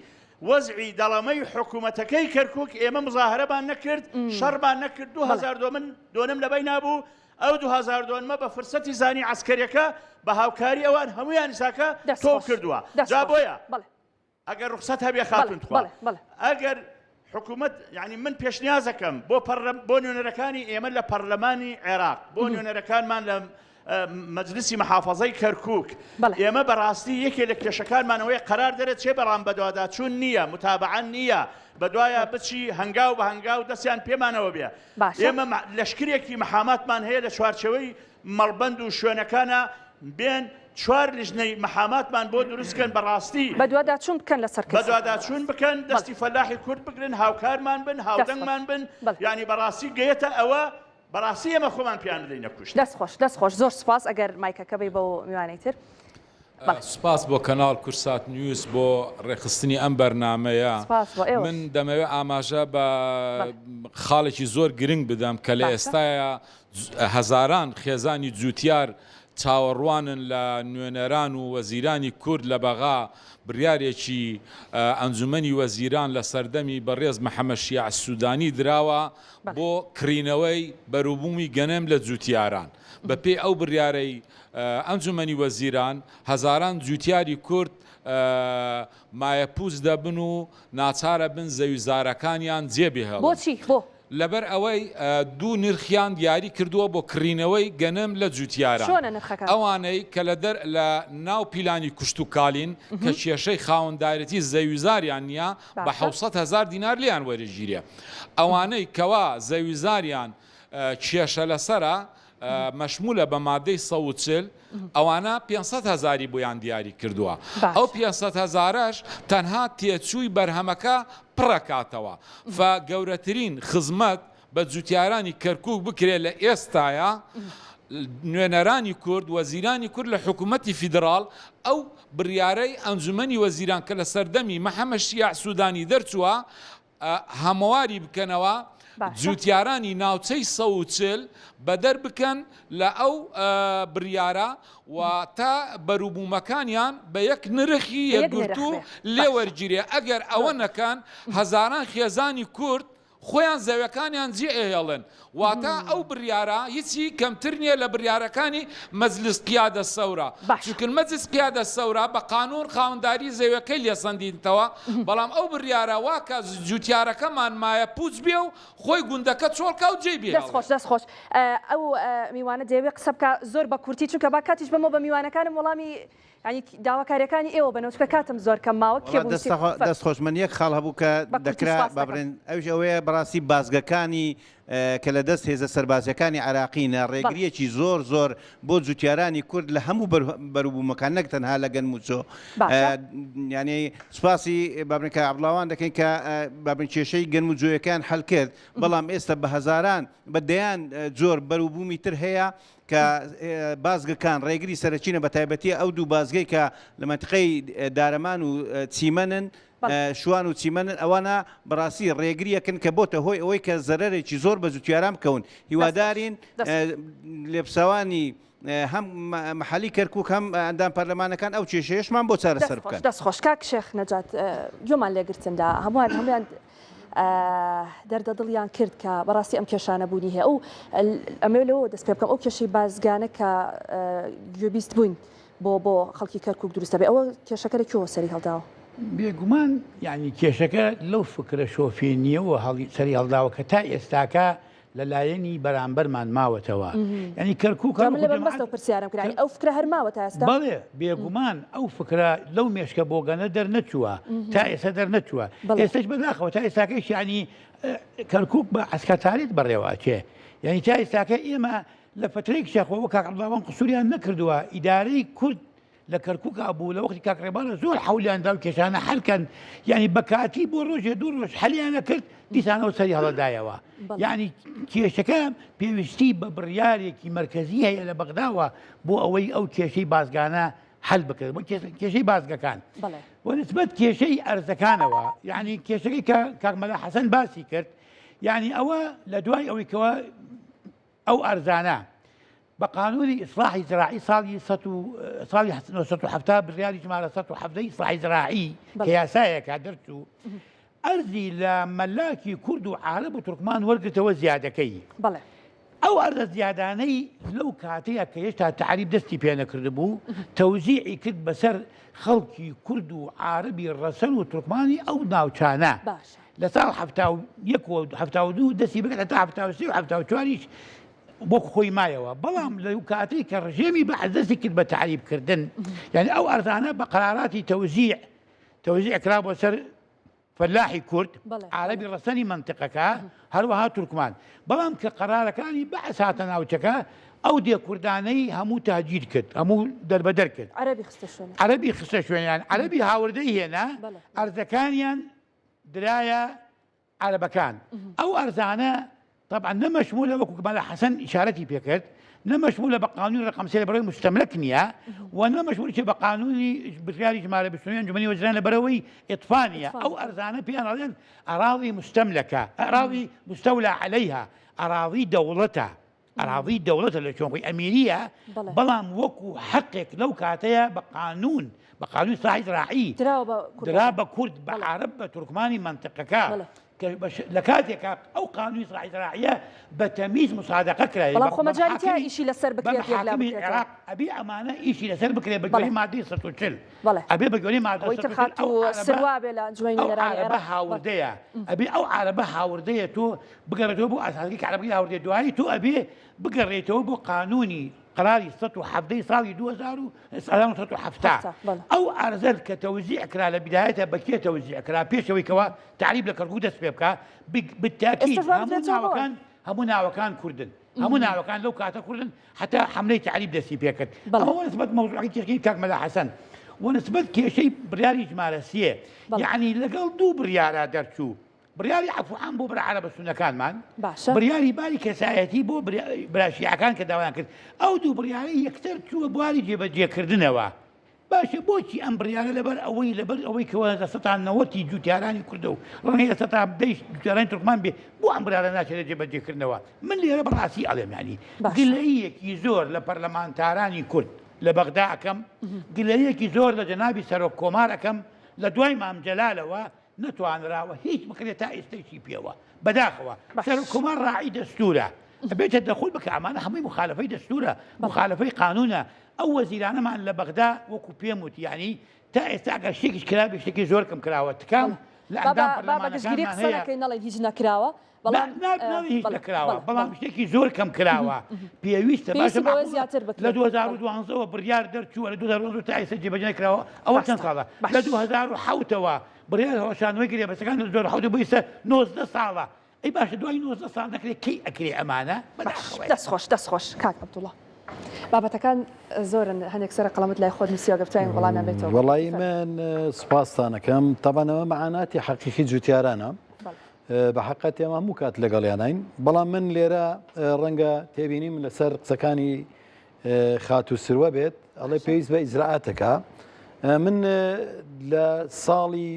وەزعی دەڵەمەی حکوومەتەکەی کەرکوک ئێمە مزاهرەمان نەکرد شەڕمان نەکرد 2000 دۆمن دۆنم لە بەینا بوو ئەو 2000 دۆنمە بە فرسەتی زانی عەسکەریەکە بە هاوکاری ئەوان هەمویان ساکە تۆ کردووە جا بۆیە ئەگەر ڕوخسەت هەبێ خاتون تخوا ئەگەر حکوومەت یعنی من پێشنیازەکەم بۆ پەرلەم بۆ نوێنەرەکانی ئێمە لە پەرلەمانی عێراق بۆ نوێنەرەکانمان لە مەجلسی محافظەی کەرکک ئێمە بەڕاستی یەکێ لە کێشەکانمانەوەی قەرار دەرێت چێ بەڕام بەدواداچوون نییە متابعە نییە بەدوایە بچی هەنگاو بە هەنگاو دەستیان پێمانەوە بێ ئێمە لەشکرێکی محاماتمان هەیە لە چوارچەوەی مەڵبەند و شوێنەکانا بێن چوار لیژنەی مەحاماتمان بۆ دروست کەن بەڕاستی بەدواداچوون بکەن لەسەر کەیسەکان. بەدواداچوون بکەن دەستی فەلاحی کورد بگرن هاوکارمان بن هاودەنگمان بن یانی بەڕاستی گەیەتە ئەوە بەڕاستی ئێمە خۆمان پێیان بدەینە کوشت. دەست خۆش دەست خۆش زۆر سوپاس ئەگەر مایکەکە بەی بۆ میوانەی تر. سوپاس بۆ کەناڵ کورسات نیوز بۆ ڕێکخستنی ئەم بەرنامەیە. من دەمەوێت ئاماژە بە خاڵێکی زۆر گرنگ بدەم کە لە ئێستایا هەزاران خێزانی جوتیار چاوەڕوانن لە نوێنەران و وەزیرانی کورد لە بەغا بڕیارێکی ئەنجومەنی وەزیران لە سەردەمی بەڕێز محەمەد شیاع سودانی دراوە بۆ کڕینەوەی بەروبوومی گەنم لە جوتیاران بەپێی ئەو بڕیارەی ئەنجومەنی وەزیران هەزاران جوتیاری کورد مایەپوچ دەبن و ناچارە بن زەویزارەکانیان جێبهێڵن. بۆچی؟ بۆ؟ لەبەر ئەوەی دوو نرخیان دیاری کردووە بۆ کڕینەوەی گەنم لە جوتیاران. چۆنە نرخەکان؟ ئەوانەی کە لە دەر لە ناو پیلانی کوشتوکالین کە کێشەی خاوەندارێتی زەویزاریان نییە بە 700 هەزار دینار لێیان وەرەگیرێ. ئەوانەی کەوا زەویزاریان کێشە لەسەرە مەشمولە بە مادەی 140 ئەوانە 500 هەزاری بۆیان دیاری کردووە. ئەو 500 هەزارەش تەنها تێچووی بەرهەمەکە پڕەکاتەوە. فە گەورەترین خزمەت بە جوتیارانی کەرکوک بکرێت لە ئێستایا نوێنەرانی کورد، وەزیرانی کورد لە حکومەتی فیدڕاڵ ئەو بڕیارەی ئەنجومەنی وەزیران کە لە سەردەمی محەمەد شیاع سودانی دەرچووە هەمواری بکەنەوە، جوتیارانی ناوچەی 140 بەدەر بکەن لە ئەو بڕیارە و تا بەروبوومەکانیان بە یەک نرخی یەکگرتوو لێ وەرگیرێ، ئەگەر ئەوە نەکەن هەزاران خێزانی کورد خۆیان زەویەکانیان جێ ئەهێڵن، واتە ئەو بڕیارە هیچی کەمتر نیە لە بڕیارەکانی مەجلس قیادە سەورە، چونکن مەجلس قیادە سەورە بە قانون خاوەنداری زەویەکەی لێ سەندینتەوە، بەڵام ئەو بڕیارە وا کە جوتیارەکەمان مایە پوچ بێ و خۆی گوندەکە چۆڵ کا و جێی بێ. دەست خۆش دەست خۆش ئەو میوانە دەیەوێ قسە بکا زۆر بە کورتی چونکە با کاتیش بەمەوە بە میوانەکانم وەڵامی یانی داواکاریەکانی ئێوە بەنەوە چونکە کاتم زۆر کەم ماوە کێ بوو دەست خۆش من یەک خاڵ هەبوو کە دەکرا با بڵێن ئەویش ئەوەیە بەڕاستی بازگەکانی کە لە دەست هێزە سەربازیەکانی عێراقینە ڕێگریەکی زۆر زۆر بۆ جوتیارانی کورد لە هەموو بەروبوومەکان نەک تەنها لە گەنم و جۆ یعنی سوپاسی بابرین کە عەبدوڵاوان دەکەین کە بابرین کێشەی گەنم و جۆیەکان حل کرد بەڵام ئێستا بە هەزاران بە دەیان جۆر بەروبوومی تر هەیە کە بازگەکان ڕێگری سەرەکینە بە تایبەتی ئەو دوو بازگەی کە لە مەنتیقەی دارەمان و چیمەنن شوان و چیمەنن ئەوانە بەڕاستی ڕێگریەکن کە بۆتە هۆی ئەوەی کە زەرەرێکی زۆر بە جوتیاران بکەون هیوادارین لێپساوانی هەم محلی کەرکک هەم ئەندام پەرلەمانەکان ئەو کێشەیەشمان بۆ چارەسەر بکەن. دەست خۆش کاک شێخ نەجات گوێمان لێگرتندا هەمووان هەموویان دەردە دڵیان کرد کە بەڕاستی ئەم کێشانە بوونی هەیە ئەو ئەمەوێ لەوە دەست پێ بکەم ئەو کێشەی بازگانە کە گوێبیست بووین بۆ بۆ خەڵکی کەرکک دروستە بێ ئەوە کێشەکە لە کوێوە سەری هەڵداوە؟ بێگومان یعنی کێشەکە لەو فکرە شۆفێنیەوە هەڵی سەری هەڵداوە کە تا ئێستاکە لە لایەنی بەرامبەرمان ماوەتەوە یعنی کەرکوک جا من لەبەر مەستەوە پرسیارم کرد یعنی ئەو فکرە هەر ماوە تا ئێستا؟ بەڵێ بێگومان ئەو فکرە لەو مێشکە بۆگەنە دەرنەچووە تا ئێستا دەرنەچووە ئێستاش بەداخەوە تا ئێستاکەیش یعنی کەرکوک بە عەسکەرتاریت بەڕێوە ئەچێ یعنی تا ئێستاکە ئێمە لە فترەیەکیشا خۆ وەک کاک عەبدوڵڵا قسوریان نەکردووە ئیدارەی کورد لە کەرکوکا بوو لە وەختی کاک ڕێبارە زۆر حەولیان دا و کێشانە حەل کەن یعنی بە کاتی بۆ ڕۆژێ دوو ڕۆژ حەلیانە کرد دیسانەوە سەری هەڵەدایەوە یعنی کێشەکە پێویستی بە بڕیارێکی مەرکەزی هەیە لە بەغداوە بۆ ئەوەی ئەو کێشەی بازگانە حل بکرێت بۆ کێشەی بازگەکان بۆ نسبەت کێشەی ئەرزەکانەوە یعنی کێشەکەی کە کاک مەلا حەسەن باسی کرد یعنی ئەوە لە دوای ئەوەی کەەوە ئەو ئەرزانە. بە قانونی ئیسلاحی زراعی ساڵی سەد و ساڵی 1970 بڕیاری ژمارە 117 ئیسلاحی زراعی کە یاسایەکە دەرچوو ئەرزی لە مەلاکی کورد و عارەب و تورکمان وەرگرتەوە زیادەکەی. بەڵێ. ئەو ئەرزە زیادانەی لەو کاتەیە کە هێشتا تەعریب دەستی پێ نەکردبوو تەوزیعی کرد بەسەر خەڵکی کورد و عارەبی ڕەسەن و تورکمانی ئەو ناوچانە. باشە. لە ساڵ 71 و 72 دەستی بکرد هەتا 73 و 74 یش وەک خۆی مایەوە بەڵام لەو کاتەی کە ڕژێمی بەعس دەستی کرد بە تەعریب کردن یعنی ئەو ئەرزانە بە قەراراتی تەوزیع تەوزیع کرا بۆ سەر فەلاحی کورد، عارەبی ڕەسەنی مەنتقەکە، هەروەها تورکمان. بەڵام کە قەرارەکانی بەعس هاتە ناوچەکە، ئەو دێ کوردانەی هەموو تەهجیر کرد، هەموو دەربەدەر کرد. عەرەبی خستە شوێنیان. عەرەبی خستە شوێنیان، عەرەبی هاوردەی هێنا، ئەرزەکانیان درایە عەرەبەکان ئەو ئەرزانە طبعا نە مەشمولە وەکو مەلا حەسەن ئیشارەتی پێکرد نە مەشمولە بە قانونی ڕقم سێ لەبەرەوەی مستەملەک نییە و نە مەشمولیشە بە قانونی بڕیاری ژمارە 29 ئەنجومەنی وەزیران لەبەرەوەی ئیطفا نییە ئەو ئەرزانە پێیان ئەڵێن ئەراضی مستەملەکە ئەراضی مستەولا عەلەیها ئەراضی دەوڵەتە ئەراضی دەوڵەتە لە چۆن خۆی ئەمیریە بەڵام وەکو حەقێک لەو کاتەیە بە قانون بە قانون ساحی زراعی درا بە کورد بە عرب بە تورکمانی مەنتقەکە لە کاتێکا ئەو قانونی ساحی زراعیە بە تەمیز مسادقە کرا بەڵام خۆ مەجالی تیا ئیشی لەسەر بکرێت یەکلا بکرێتەوە عێراق ئەبێ ئەمانە ئیشی لەسەر بکرێت بە گوێرەی مادەی 140 ئەبێ بە گوێرەی مادە ئەوەی تر خاتوو سروا بێ لە ئەنجومەنی نوێنەرانی عێراق هاوردەیە ئەبێ ئەو عەرەبە هاوردەیە تۆ بگەڕێتەوە بۆ ئاساسەکەی کە عەرەبەکەی هاوردەیە دوایی تۆ ئەبێ بگەڕێیتەوە بۆ قانونی قەراری 117 ساڵی 2170 ئەو ئەرزە کە تەوزیع کرا لە بدایەتە بە کێ تەوزیع کرا پێشەوەی کەوا تەعریب لە کەرکوک دەست پێ بکا بالتاکید هەموو ناوەکان هەموو ناوەکان کوردن هەموو ناوەکان لەو کاتە کوردن حتا حملەی تەعریب دەستی پێکرد ئەوە نسبەت مەوزوعی کێشەی کاک مەلا حەسەن ونسبەت کێشەی بڕیاری ژمارە سێ یعنی لەگەڵ دوو بڕیارا دەرچوو بڕیاری عەفو عام بۆ برا عەرەبە سوننەکانمان، باشە. بڕیاری باری کەسایەتی بۆ برا شیعەکان کە داوایان کرد، ئەو دوو بڕیارە یەکسەر چووە بواری جێبەجێکردنەوە. باشە بۆچی ئەم بڕیارە لەبەر ئەوەی لەبەر ئەوەی کەوا 90% ی جوتیارانی کوردە و ڕەنگە 10% ی جوتیارانی تورکمان بێ بۆ ئەم بڕیارە ناچێتە جێبەجێکردنەوە؟ من لێرە بەڕاستی ئەڵێم یانی باشە. گلەییەکی زۆر لە پەرلەمانتارانی کورد لە بەغدا ئەکەم، گلەییەکی زۆر لە جەنابی سەرۆک کۆمار ئەکەم لە دوای مام جەلالەوە نەتوانراوە هیچ بکرێت تا ئێستەیشی پێوە بەداخەوە سەرۆک کۆمار ڕاعی دەستورە ئەبێت تەدەخول بکە ئەمانە هەمووی مخالفەی دەستورە مخالفەی قانونە ئەو وەزیرانەمان لە بەغدا وەکو پێم وت یعنی تا ئێستا ئەگەر شتێکیش کرابێ شتێکی زۆر کەم کراوە تکام لە ئەندام پەرلەمانەکانمان هەیە نەڵێن هیچ نەکراوە بەڵام هیچ نەکراوە بەڵام شتێکی زۆر کەم کراوە پێویستە باشە زیاتر بکرێت لە 2012ەوە بڕیار دەرچووە لە 2012 تا ئێستا جێبەجێ نەکراوە ئەوە چەند ساڵە لە 2007ەوە بڕیار هەڵوەشاندنەوەی گرێبەستەکان لە 2007 بۆ ئێستا 19 ساڵە ئەی باشە دوای 19 ساڵ نەکرێت کەی ئەکرێ ئەمانە بەداخەوە دەست خۆش دەست خۆش کاک عەبدوڵڵا بابەتەکان زۆرن هەندێک سەر قەڵەمت لای خۆت نووسیوە گەر بتوانین وەڵامیان بێتەوە وەڵی من سوپاستانەکەم تەبەنەوە مەعاناتی حەقیقی جوتیارانە بە حەقەت ئێمە هەموو کات لەگەڵیانین بەڵام من لێرە ڕەنگە تێبینیم لەسەر قسەکانی خاتوو سروە بێت ئەڵێ پێویست بە ئیجرائاتەکە من لە ساڵی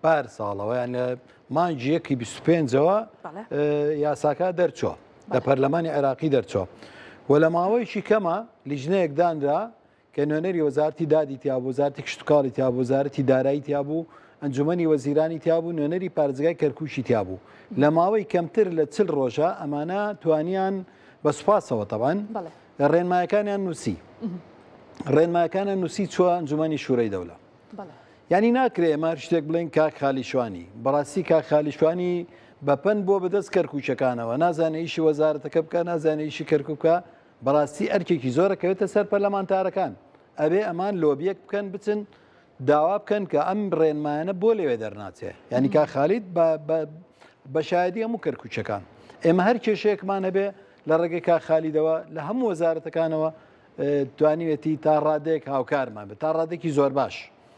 پار ساڵەوە یان لە مانگی یەکی 25ەوە یاساکە دەرچوە لە پەرلەمانی عێراقی دەرچوە و لە ماوەیەکی کەمە لیژنەیەک دانرا کە نوێنەری وەزارەتی دادی تیا بوو، وەزارەتی کشتوکاڵی تیا بوو، وەزارەتی دارایی تیا بوو، ئەنجومەنی وەزیرانی تیا بوو، نوێنەری پارێزگای کەرکوکی تیا بوو. لە ماوەی کەمتر لە چل ڕۆژە ئەمانە توانیان بە سوپاسەوە تەبعەن ڕێنمایەکانیان نووسی. ڕێنمایەکانیان نووسی چووە ئەنجومەنی شورەی دەولە. یانی ناکرێ ئێمە هەر شتێک بڵێین کاک خالی شوانی. بەڕاستی کاک خالی شوانی بە پەند بووە بەدەست کەرکوکیەکانەوە، نازانێ ئیشی وەزارەتەکە بکا، نازانێ ئیشی کەرکوک بکا. بەڕاستی ئەرکێکی زۆر ئەکەوێتە سەر پەرلەمانتارەکان، ئەبێ ئەمان لۆبیەک بکەن بچن داوا بکەن کە ئەم ڕێنمایانە بۆ لەوێ دەرناچێ یعنی کا خالید بە شایدی هەموو کەرکوچەکان ئێمە هەر کێشەیەکمان هەبێ لە ڕێگەی کا خالیدەوە لە هەموو وەزارەتەکانەوە توانیوێتی تا ڕادێک هاوکارمان بێت تا ڕادێکی زۆر باش.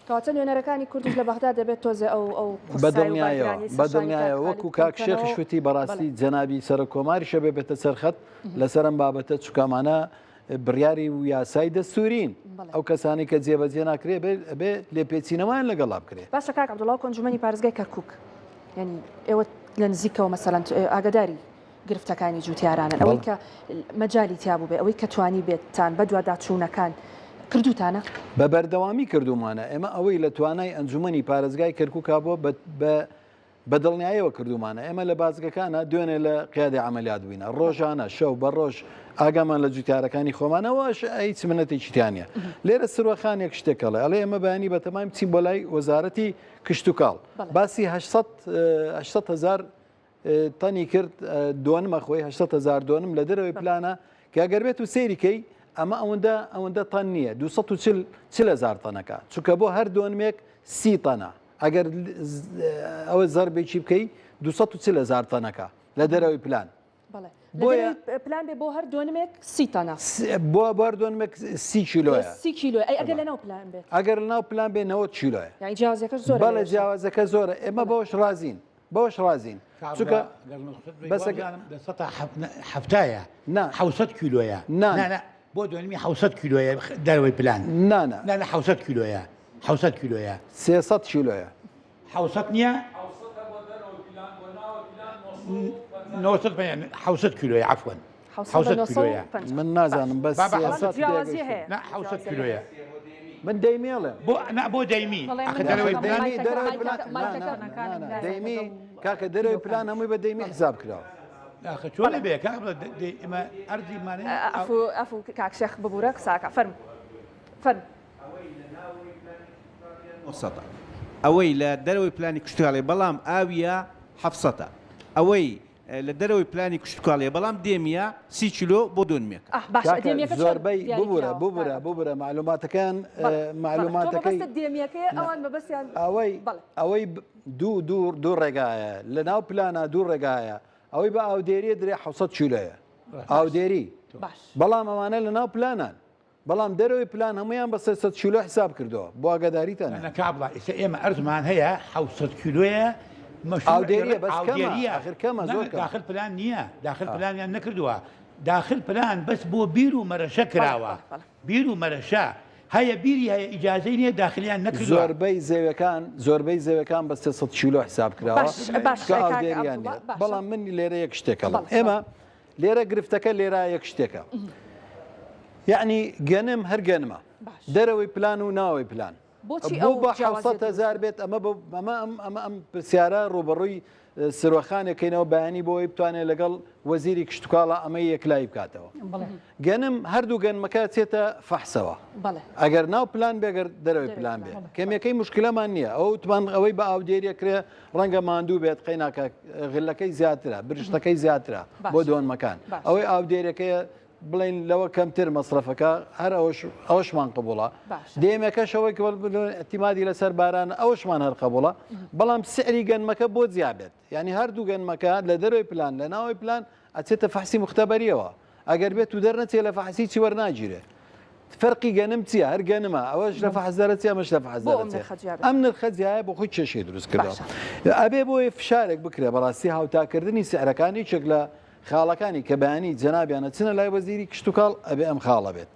کەواتە نوێنەرەکانی کوردیش لە بەغدا دەبێت تۆزێ ئەو ئەو قورسایی و بارگرانیەی سەر شانی کاک خالید وەکو کاک شێخیش وتی بەڕاستی جەنابی سەرۆک کۆماریش ئەبێ بێتە سەر خەت لەسەر ئەم بابەتە چونکە ئەمانە بڕیاری و یاسای دەستورین ئەو کەسانی کە جێبەجێ ناکرێ بێ لێپێچینەوەیان لەگەڵا بکرێ. باشە کاک عەبدوڵا وەکو ئەنجومەنی پارێزگای کەرکوک یانی ئێوە لە نزیکەوە مەسەلەن ئاگاداری. گرفتەکانی جوتیارانن ئەوەی کە مەجالی تیا بووبێ ئەوەی کە توانی بێتتان بەدواداچوونەکان کردوتانە؟ بە بەردەوامی کردومانە ئێمە ئەوەی لە توانای ئەنجومەنی پارێزگای کەرکوکا بووە بە بە دڵنیایەوە کردومانە ئێمە لە بازگەکانە دوێنێ لە قیادی عملیات بووینە ڕۆژانە شەو بە ڕۆژ ئاگامان لە جوتیارەکانی خۆمانەوە هیچ منەتێکی تیانە لێرە سروەخانێک شتێکەڵێ ئەڵێ ئێمە بەیانی بە تەمام چین بۆ لای وەزارەتی کشتتوکاڵ باسی 800 هزار تەنی کرد دۆنمە خۆی 800 هزار دۆنم لە دەرەوەی پلانە کە گەر بێت و سەیری کەی ئەمە ئەوەندە ئەوەندە تەن نییە 240 هزار تەنەکە چونکە بۆ هەر دۆنمێک سی تەنە ئەگەر ئەوە زەربێکی بکەی 240 هزار تەنەکە لە دەرەوەی پلان بۆیە پلان بێ بۆ هەر دۆنمێک سی تەنە بۆ بۆ دۆنمێک سی کیلۆیە سی کیلۆ ئەی ئەگەر لەناو پلان بێت ئەگەر لەناو پلان بێ 90 کیلۆیە یعنی جیاوازەکە زۆر بەڵێ جیاوازەکە زۆرە ئێمە بەوەش ڕازین بەوەش ڕازین چونکە بەسە لە سەتا حەفتایە نا حوسەت کیلۆیە نا نا بۆ دۆنمی حوسەت کیلۆیە دەرەوەی پلان نا نا نا نا حوسەت کیلۆیە حوسەت کیلۆیە سێسەد کیلۆیە حوسەت نییە نۆسەد حوسەت کیلۆیە عەفوەن حوسەت کیلۆیە من نازانم بەس بابا سێسەد جیاوازی هەیە نا حوسەت کیلۆیە من دەیمێڵێم بۆ نا بۆ دەیمی ئەخە دەرەوەی پلان دەیمی دەرەوەی پلان نا نا نا دەیمی کاکە دەرەوەی پلان هەمووی بە دەیمی حساب کراوە ئاخە چۆن بێ کاک ئێمە ئەرزی مانێ ئەفو ئەفو کاک شێخ ببورە قساکە فەرموو فەرموو. نۆسەدە ئەوەی لە دەرەوەی پلانی کشتوکاڵی بەڵام ئاویە حەفسەتە ئەوەی لە دەرەوەی پلانی کشتوکاڵیە بەڵام دێمیە سی کیلۆ بۆ دۆنمێک. ئاه باشە کاکە دێمیەکە چۆن زۆربەی دیاری ببورە کراوە ببورە کاکە؟ ببورە معلوماتەکەیان بەڵێ بەڵێ تۆ معلوماتەکەی مەبەستت دێمیەکەیە نا ئەوان مەبەستیان ئەوەی بەڵێ. ئەوەی دوو دوو دوو ڕێگایە لە ناو پلانە دوو ڕێگایە ئەوەی بە ئاودێریە درێ 700 کیلۆیە باش ئاودێری باش بەڵام ئەوانە لە ناو پلانان بەڵام دەرەوەی پلان هەموویان بە 300 کیلۆ حساب کردووە بۆ ئاگاداریتان نا کابڵا ئیستا ئێمە ئەرزمان هەیە 700 کیلۆیە ئاودێریە بەس کەمە ئاخر کەمە زۆر کەمە داخل پلان نییە داخل پلانیان نەکردووە داخل پلان بەس بۆ بیر و مەرەشە کراوە بیر و مەرەشە هەیە بیری هەیە ئیجازەی نییە داخلیان نەکردووە زۆربەی زەویەکان زۆربەی زەویەکان بە 300 کیلۆ حساب کراوە باش چونکە ئاودێریان نییە بەڵام من لێرە یەک شتێک ئەڵێم ئێمە لێرە گرفتەکە لێرە یەک شتێکە یعنی گەنم هەر گەنمە دەرەوەی پلان و ناوەی پلان بۆچی بۆ ئەو بە جیاوازیە 700 هزار بێت ئەمە بۆ ئەمە ئەم ئەمە ئەم پرسیارە ڕوبەڕووی سروەخانێکەینەوە بەیانی بۆ ئەوەی بتوانێت لەگەڵ وەزیری کشتوکاڵە ئەمەی یەکلایی بکاتەوە گەنم هەردوو گەنمەکە چێتە فەحسەوە ئەگەر ناو پلان بێ گەر دەرەوەی پلان بێ کەمەکەی مشکلەمان نییە ئەو وتمان ئەوەی بە ئاودێریە کرێ ڕەنگە ماندوو بێت قەیناکە غلەکەی زیاترە برشتەکەی زیاترە بۆ دۆنمەکان ئەوەی ئاودێرەکەیە بڵین لەوە کەمتر مەسرەفەکە هەر ئەوش ئەوشمان قبوڵە دێمەکەش ئەوەی اعتیمادی لەسەر باران ئەوشمان هەر قبوڵە بەڵام سعری گەنمەکە بۆ زیابێت یعنی هەردوو گەنمەکە لە دەرەوەی پلان لە ناوەی پلان ئەچێتە فەحسی مختبەریەوە ئەگەر بێت و دەرنەچێ لە فەحسی چی وەرناگیرێ فەرقی گەنم چییە هەر گەنمە ئەوەش لە فەحس دەرەچێ ئەمەش لە فەحس بۆ ئەم دەرەچێ نرخە جیا بێت؟ ئەم نرخە جیایە بۆ خۆی کێشەی دروست کردووە باشە. ئەبێ بۆیە فشارێک بکرێ بەڕاستی هاوتاکردنی سعرەکان یەکێک لە خاڵەکانی کە بەیانی جەنابیان ئەچنە لای وەزیری کشتوکاڵ ئەبێ ئەم خاڵە بێت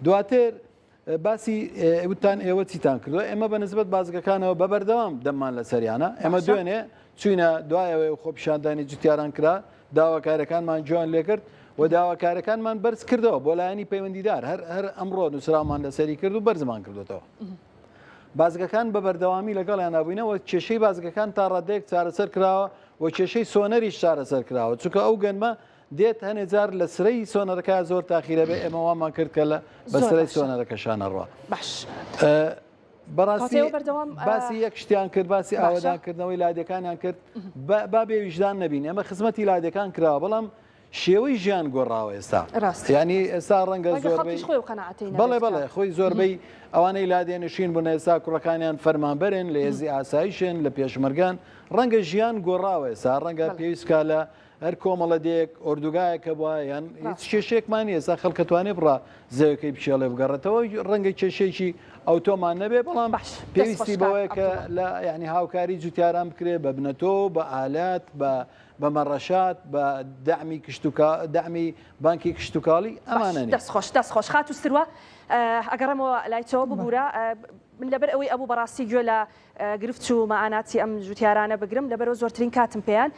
دواتر باسی وتان ئێوە چیتان کردووە ئێمە بە نسبەت بازگەکانەوە بە بەردەوام دەممان لەسەریانە ئێمە دوێنێ چوینە دوایەوەی خۆپیشاندانی جوتیاران کرا داواکارەکانمان جوان لێکرد و داواکارەکانمان بەرز کردەوە بۆ لایەنی پەیوەندیدار هەر هەر ئەمڕۆ نووسرامان لەسەری کرد و بەرزمان کردوێتەوە بازگەکان بە بەردەوامی لەگەڵیان نبووینەوە کێشەی بازگەکان تا ڕادەیەک چارەسەر کراوە و کێشەی سۆنەریش چارەسەر کراوە چونکە ئەو گەنمە دێت هەنێ جار لە سرەی سۆنەرەکە زۆر تاخیرە بێ ئێمە وامان کرد کە لە بە سرەی سۆنەرەکەشانە ڕوا باش بەڕاستی باسی یەک شتیان کرد باسی ئاوەدانکردنەوەی لادێکانیان کرد با بێ ویژدان نەبین ئێمە خزمەتی لادێکان کراوە بەڵام شێوەی ژیان گۆڕاوە ئێستا ینی ئێستا ڕەنگە زۆربەی بەڵێ بەڵێ خۆی زۆربەی ئەوانەی لادێ نشین بوون ئێستا کوڕەکانیان فەرمانبەرن لە هێزی ئاسایشن لە پێشمەرگان ڕەنگە ژیان گۆڕاوە ئێستا ڕەنگە پێویستکا لە هەر کۆمەڵە دێیەک ئۆردوگایەک هەبوایە یان هیچ کێشەیەکمان نییە ئێستا خەڵک ئەتوانێ بڕا زەویەکەی بکێڵێ بگەڕێتەوە ڕەنگە کێشەیەکی ئەوتۆمان نەبێ بەڵام باش دەست خۆش پێویستی کاک بەوەیە کە عەبدوڵا. لە یعنی هاوکاری جوتیاران بکرێ بە بنەتۆ بە ئالات بە. بە مەڕەشات، بە دەعمی کشتوکا دەعمی بانکی کشتوکاڵی باش ئەمانە نین. دەست خۆش دەست خۆش خاتوو سروە ئەگەڕێمەوە لای تۆ ببورە من لەبەر ئەوەی ئەبوو بەڕاستی گوێ لە گرفت و مەعاناتی ئەم جوتیارانە بگرم لەبەرەوە زۆرترین کاتم پێیان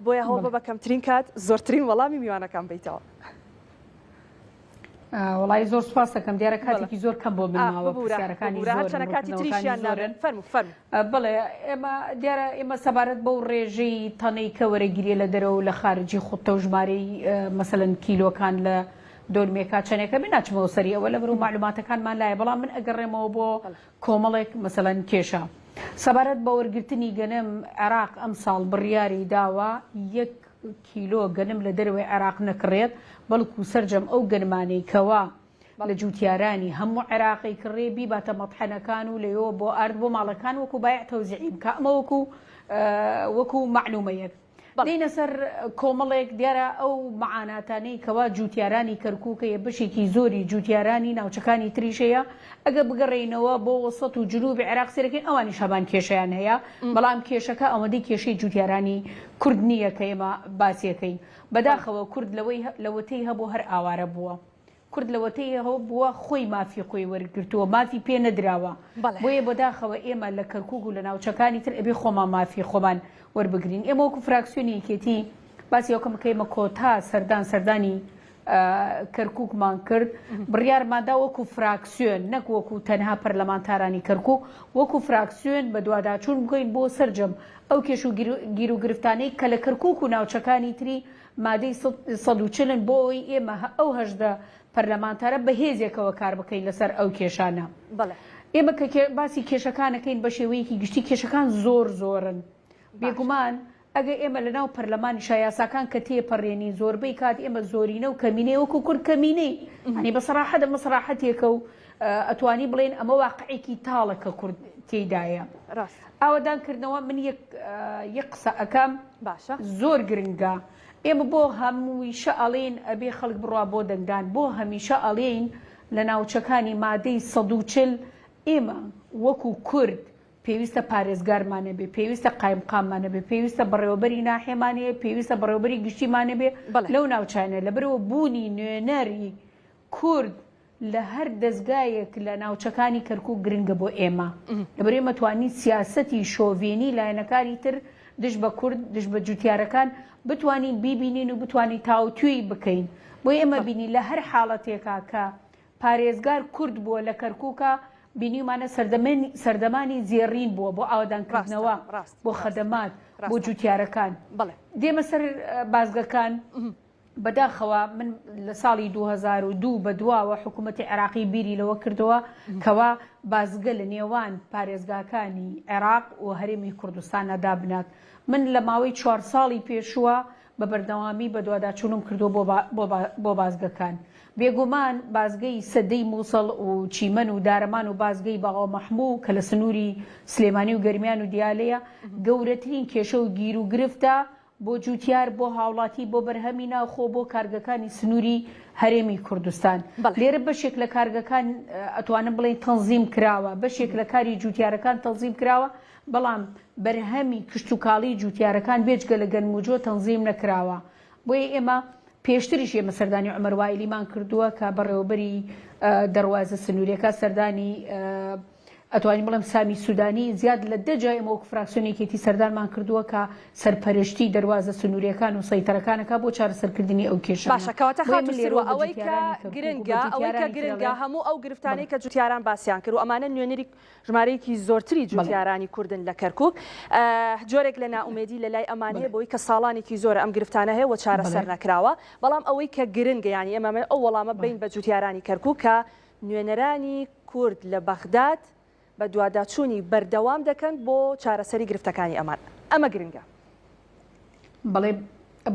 بۆیە هەوڵ بە بە کەمترین کات زۆرترین وەڵامی میوانەکان بیتەوە. وەڵایی زۆر سوپاس دەکەم دیارە کاتێکی زۆر کەم بۆ من ماوە پرسیارەکانی زۆرن کاتی تریشیان زۆرن فەرموو فەرموو. بەڵێ ئێمە دیارە ئێمە سەبارەت بەو ڕێژەی تەنەی کە وەرەگیرێ لە دەرەوە و لە خارجی خوتە و ژمارەی مەسەلەن کیلۆکان لە دۆنمێکا چەندێکە بێ ناچمەوە سەری ئەوە لەبەر و مەعلوماتەکانمان لایە بەڵام من ئەگەڕێمەوە بۆ کۆمەڵێک مەسەلەن کێشە سەبارەت بە وەرگرتنی گەنم عێراق ئەمساڵ بڕیاری داوە یەک کیلۆ گەنم لە دەرەوەی عێراق نەکڕێت، بەڵکو سەرجەم ئەو گەنمانەی کەوا لە جوتیارانی هەموو عێراق ئەیکڕێ بیباتە مەتحەنەکان و لەوێوە بۆ ئارد بۆ ماڵەکان وەکو بایع تەوزیعی بکا، ئەمە وەکو وەکو مەعلومەیەک. دێینە سەر کۆمەڵێک دیارە ئەو مەعاناتانەی کەوا جوتیارانی کەرکوک هەیە بەشێکی زۆری جوتیارانی ناوچەکانی تریش هەیە، ئەگەر بگەڕێینەوە بۆ وەسەت و جنوبی عێراق سەیرەکەین ئەوانیش هەمان کێشەیان هەیە، بەڵام کێشەکە ئەوەندەی کێشەی جوتیارانی کورد نییە کە ئێمە باسیەکەین. بەداخەوە کورد لەوەی لەوەتەی هەبوو هەر ئاوارە بووە. کورد لەوەتەی هەبووە خۆی مافی خۆی وەرگرتووە، مافی پێ نەدراوە. بۆیە بەداخەوە ئێمە لە کەرکوک و لە ناوچەکانی تر ئەبێ خۆمان مافی خۆمان وەربگرین. ئێمە وەکو فراکسیۆنی یەکێتی باسی ئەوکەم کە ئێمە کۆتا سەردان سەردانی کەرکوکمان کرد، بڕیارماندا وەکو فراکسیۆن نەک وەکو تەنها پەرلەمانتارانی کەرکوک، وەکو فراکسیۆن بەدواداچوون بکەین بۆ سەرجەم ئەو کێش و گیروگرفتانەی کە لە کەرکوک و ناوچەکانی تری مادەی 140 بۆ ئەوەی ئێمە ئەو 18 پەرلەمانتارە بە هێزێکەوە کار بکەین لەسەر ئەو کێشانە. ئێمە کە باسی کێشەکانەکەین بە شێوەیەکی گشتی کێشەکان زۆر زۆرن. بێگومان ئەگەر ئێمە لە ناو پەرلەمانیشا یاساکان کە تێپەرێنین زۆربەی کات ئێمە زۆرینە و کەمینەی وەکو کورد کەمینەی یانی بە سەراحەت ئەمە سەراحەتێکە و ئەتوانی بڵێین ئەمە واقعێکی تاڵە کە کورد تێیدایە. ڕاستە. ئاوەدانکردنەوە من یەک یەک قسە ئەکەم باشە. زۆر گرنگە ئێمە بۆ هەموویشە ئەڵێین ئەبێ خەڵک بڕوا بۆ دەنگدان بۆ هەمیشە ئەڵێین لە ناوچەکانی مادەی 140 ئێمە وەکو کورد پێویستە پارێزگارمان هەبێ، پێویستە قایمقاممان هەبێ، پێویستە بەڕێوەبەری ناحیەمان هەیە، پێویستە بەڕێوەبەری گشتیمان هەبێ لەو ناوچانە. لەبەرئەوە بوونی نوێنەری کورد لە هەر دەزگایەک لە ناوچەکانی کەرکوک گرنگە بۆ ئێمە. لەبەر ئێمە توانی سیاسەتی شۆڤێنی لایەنەکانی تر دژ بە کورد، دژ بە جوتیارەکان بتوانین بیبینین و بتوانین تاوتوێی بکەین. بۆیە ئێمە بینی لە هەر حاڵەتێکا کە پارێزگار کورد بووە لە کەرکوکا بینیومانە سەردەمانی زێڕین بووە بۆ ئاوەدانکردنەوە بۆ خەدەمات بۆ جوتیارەکان دێمە سەر بازگەکان بەداخەوە من لە ساڵی 2002 بەدواوە حکوومەتی عێراقی بیری لەوە کردەوە کەوا بازگە لە نێوان پارێزگاکانی عێراق و هەرێمی کوردستانە دابنات من لە ماوەی چوار ساڵی پێشووە بە بەردەوامی بەدواداچوونم کردووە بۆ بازگەکان. بێگومان بازگەی سەدەی موسڵ و چیمەن و دارەمان و بازگەی باوە مەحموو کە لە سنووری سلێمانی و گەرمیان و دیالەیە، گەورەترین کێشە و گیروگرفتە بۆ جووتیار، بۆ هاوڵاتی، بۆ بەرهەمی ناوخۆ، بۆ کارگەکانی سنووری هەرێمی کوردستان. لێرە بەشێک لە کارگەکان ئەتوانم بڵێین تەنزیم کراوە، بەشێک لە کاری جووتیارەکان تەنزیم کراوە، بەڵام بەرهەمی کشتوکاڵی جوتیارەکان بێجگە لە گەنم و جۆ تەنزیم نەکراوە، بۆیە ئێمە پێشتریش ئێمە سەردانی عومەر وائیلیمان کردووە کە بەڕێوەبەری دەروازە سنووریەکە سەردانی ئەتوانین بڵێم سامی سودانی زیاد لە دە جا ئێمە وەکو فراکسیۆنی یەکێتی سەردانمان کردووە کە سەرپەرشتی دەروازە سنووریەکان و سەیتەرەکانەکە بۆ چارەسەرکردنی ئەو کێشانە. باشە کەواتە بۆیە خاتوو من لێرەوە سروە بە ئەوەی کە جوتیارانی کەرکوک و بە گرنگە ئەوەی کە جوتیارانی تر گرنگە ئەڵێم هەموو ئەو بەڵێ. گرفتانەی کە جوتیاران باسیان کرد و ئەمانە نوێنەری ژمارەیەکی زۆرتری جوتیارانی کوردن لە کەرکوک، جۆرێک لە نائومێدی لە لای ئەمان هەیە بەوەی کە ساڵانێکی زۆرە ئەم گرفتانە هەیە و چارەسەر نەکراوە، بەڵام ئەوەی کە گرنگە یانی ئێمە ئەو وەڵامە بەین بە جوتیارانی کەرکوک کە نوێنەرانی کورد لە بەغداد بەدواداچوونی بەردەوام دەکەن بۆ چارەسەری گرفتەکانی ئەمان، ئەمە گرنگە. بەڵێ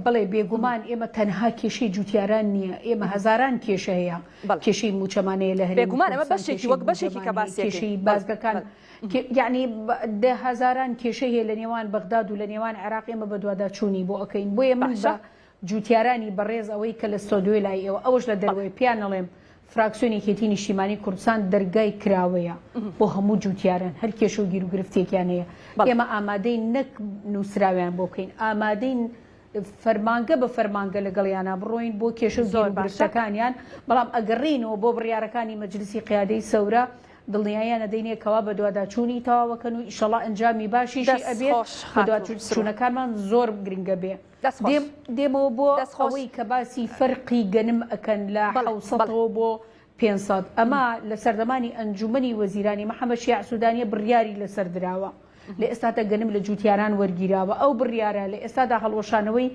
بەڵێ بێگومان ئێمە تەنها کێشەی جوتیاران نییە ئێمە هەزاران کێشە هەیە کێشەی موچەمان هەیە لە هەرێمی بێگومان ئەمە کوردستان بەشێکی کێشەی وەک بەشێکی بودجەمان کە هەیە باسیەکەین کێشەی بەڵێ بازگەکان بەڵێ یعنی دە هەزاران کێشە هەیە لە نێوان بەغداد و لە نێوان عێراق ئێمە بەدواداچوونی بۆ ئەکەین بۆیە من باشە بە جوتیارانی بەڕێز ئەوەی کە لە ستۆدیۆی لای ئێوە ئەوەش لە بەڵێ دەرەوەی پێیان ئەڵێم فراکسیۆنی یەکێتی نیشتیمانی کوردستان دەرگای کراوەیە بۆ هەموو جوتیاران هەر کێشە و گیروگرفتێکیان هەیە بەڵێ ئێمە ئامادەین نەک نووسراویان بۆ بکەین ئامادەین. فەرمانگە بە فەرمانگە لەگەڵیانا بڕۆین بۆ کێشە و زۆر باشە. گیروگرفتەکانیان، بەڵام ئەگەڕێینەوە بۆ بڕیارەکانی مەجلسی قیادەی سەورە دڵنیاییان ئەدەینێ کەوا بەدواداچوونی تەواوەکەن و ئیشەڵا ئەنجامی باشیشی دەست ئەبێت، خۆش خاتوو سروە. بەدوادچوونەکانمان زۆر گرنگە بێ. دەست خۆش. دێم دێمەوە بۆ دەست خۆش. ئەوەی کە باسی فەرقی گەنم ئەکەن لە بەڵێ بەڵێ. حەوسەتەوە بۆ 500 ئەمە لە سەردەمانی ئەنجومەنی وەزیرانی محەمەد شیاع سودانیە بڕیاری لەسەر دراوە لە ئێستادا گەنم لە جوتیاران وەرگیراوە ئەو بڕیارە لە ئێستادا هەڵوەشانەوەی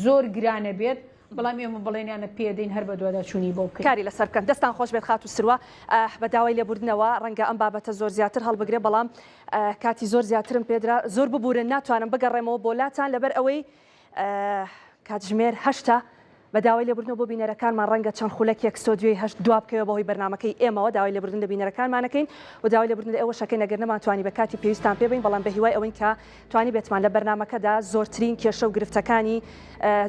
زۆر گرانە بێت بەڵام ئێمە بەڵێنیانە پێدەین هەر بەدواداچوونی بۆ بکەین. کاری لەسەر بکەن. دەستان خۆش بێت خاتوو سروە. بە داوای لێبوردنەوە ڕەنگە ئەم بابەتە زۆر زیاتر هەڵبگرێ بەڵام کاتی زۆر زیاترم پێدرا زۆر ببورن ناتوانم بگەڕێمەوە بۆ لاتان لەبەر ئەوەی کاتژمێر هەشتە بە داوای لێبوردنەوە بۆ بینەرەکانمان ڕەنگە چەند خولەکێک ستۆدیۆی هەشت دوا بکەوێ بەهۆی بەرنامەکەی ئێمەوە داوای لێبوردن لە بینەرەکانمان ئەکەین و داوای لێبوردن لە ئێوەش ئەکەین ئەگەر نەمانتوانی بە کاتی پێویستان پێ بین بەڵام بە هیوای ئەوەین کە توانیبێتمان لە بەرنامەکەدا زۆرترین کێشە و گرفتەکانی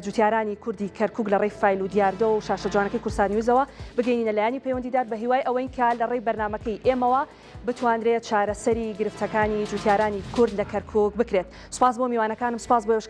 جوتیارانی کوردی کەرکوک لە ڕێی فایل و دیاردە و شاشە جوانەکەی کوردسات نیوزەوە بگەینینە لایەنی پەیوەندیدار بە هیوای ئەوەین کە لە ڕێی بەرنامەکەی ئێمەوە بتوانرێت چارەسەری گرفتەکانی جوتیارانی کورد لە کەرکوک بکرێت. سوپاس بۆ میوانەکانم، سوپاس بۆ ئێوەش کە.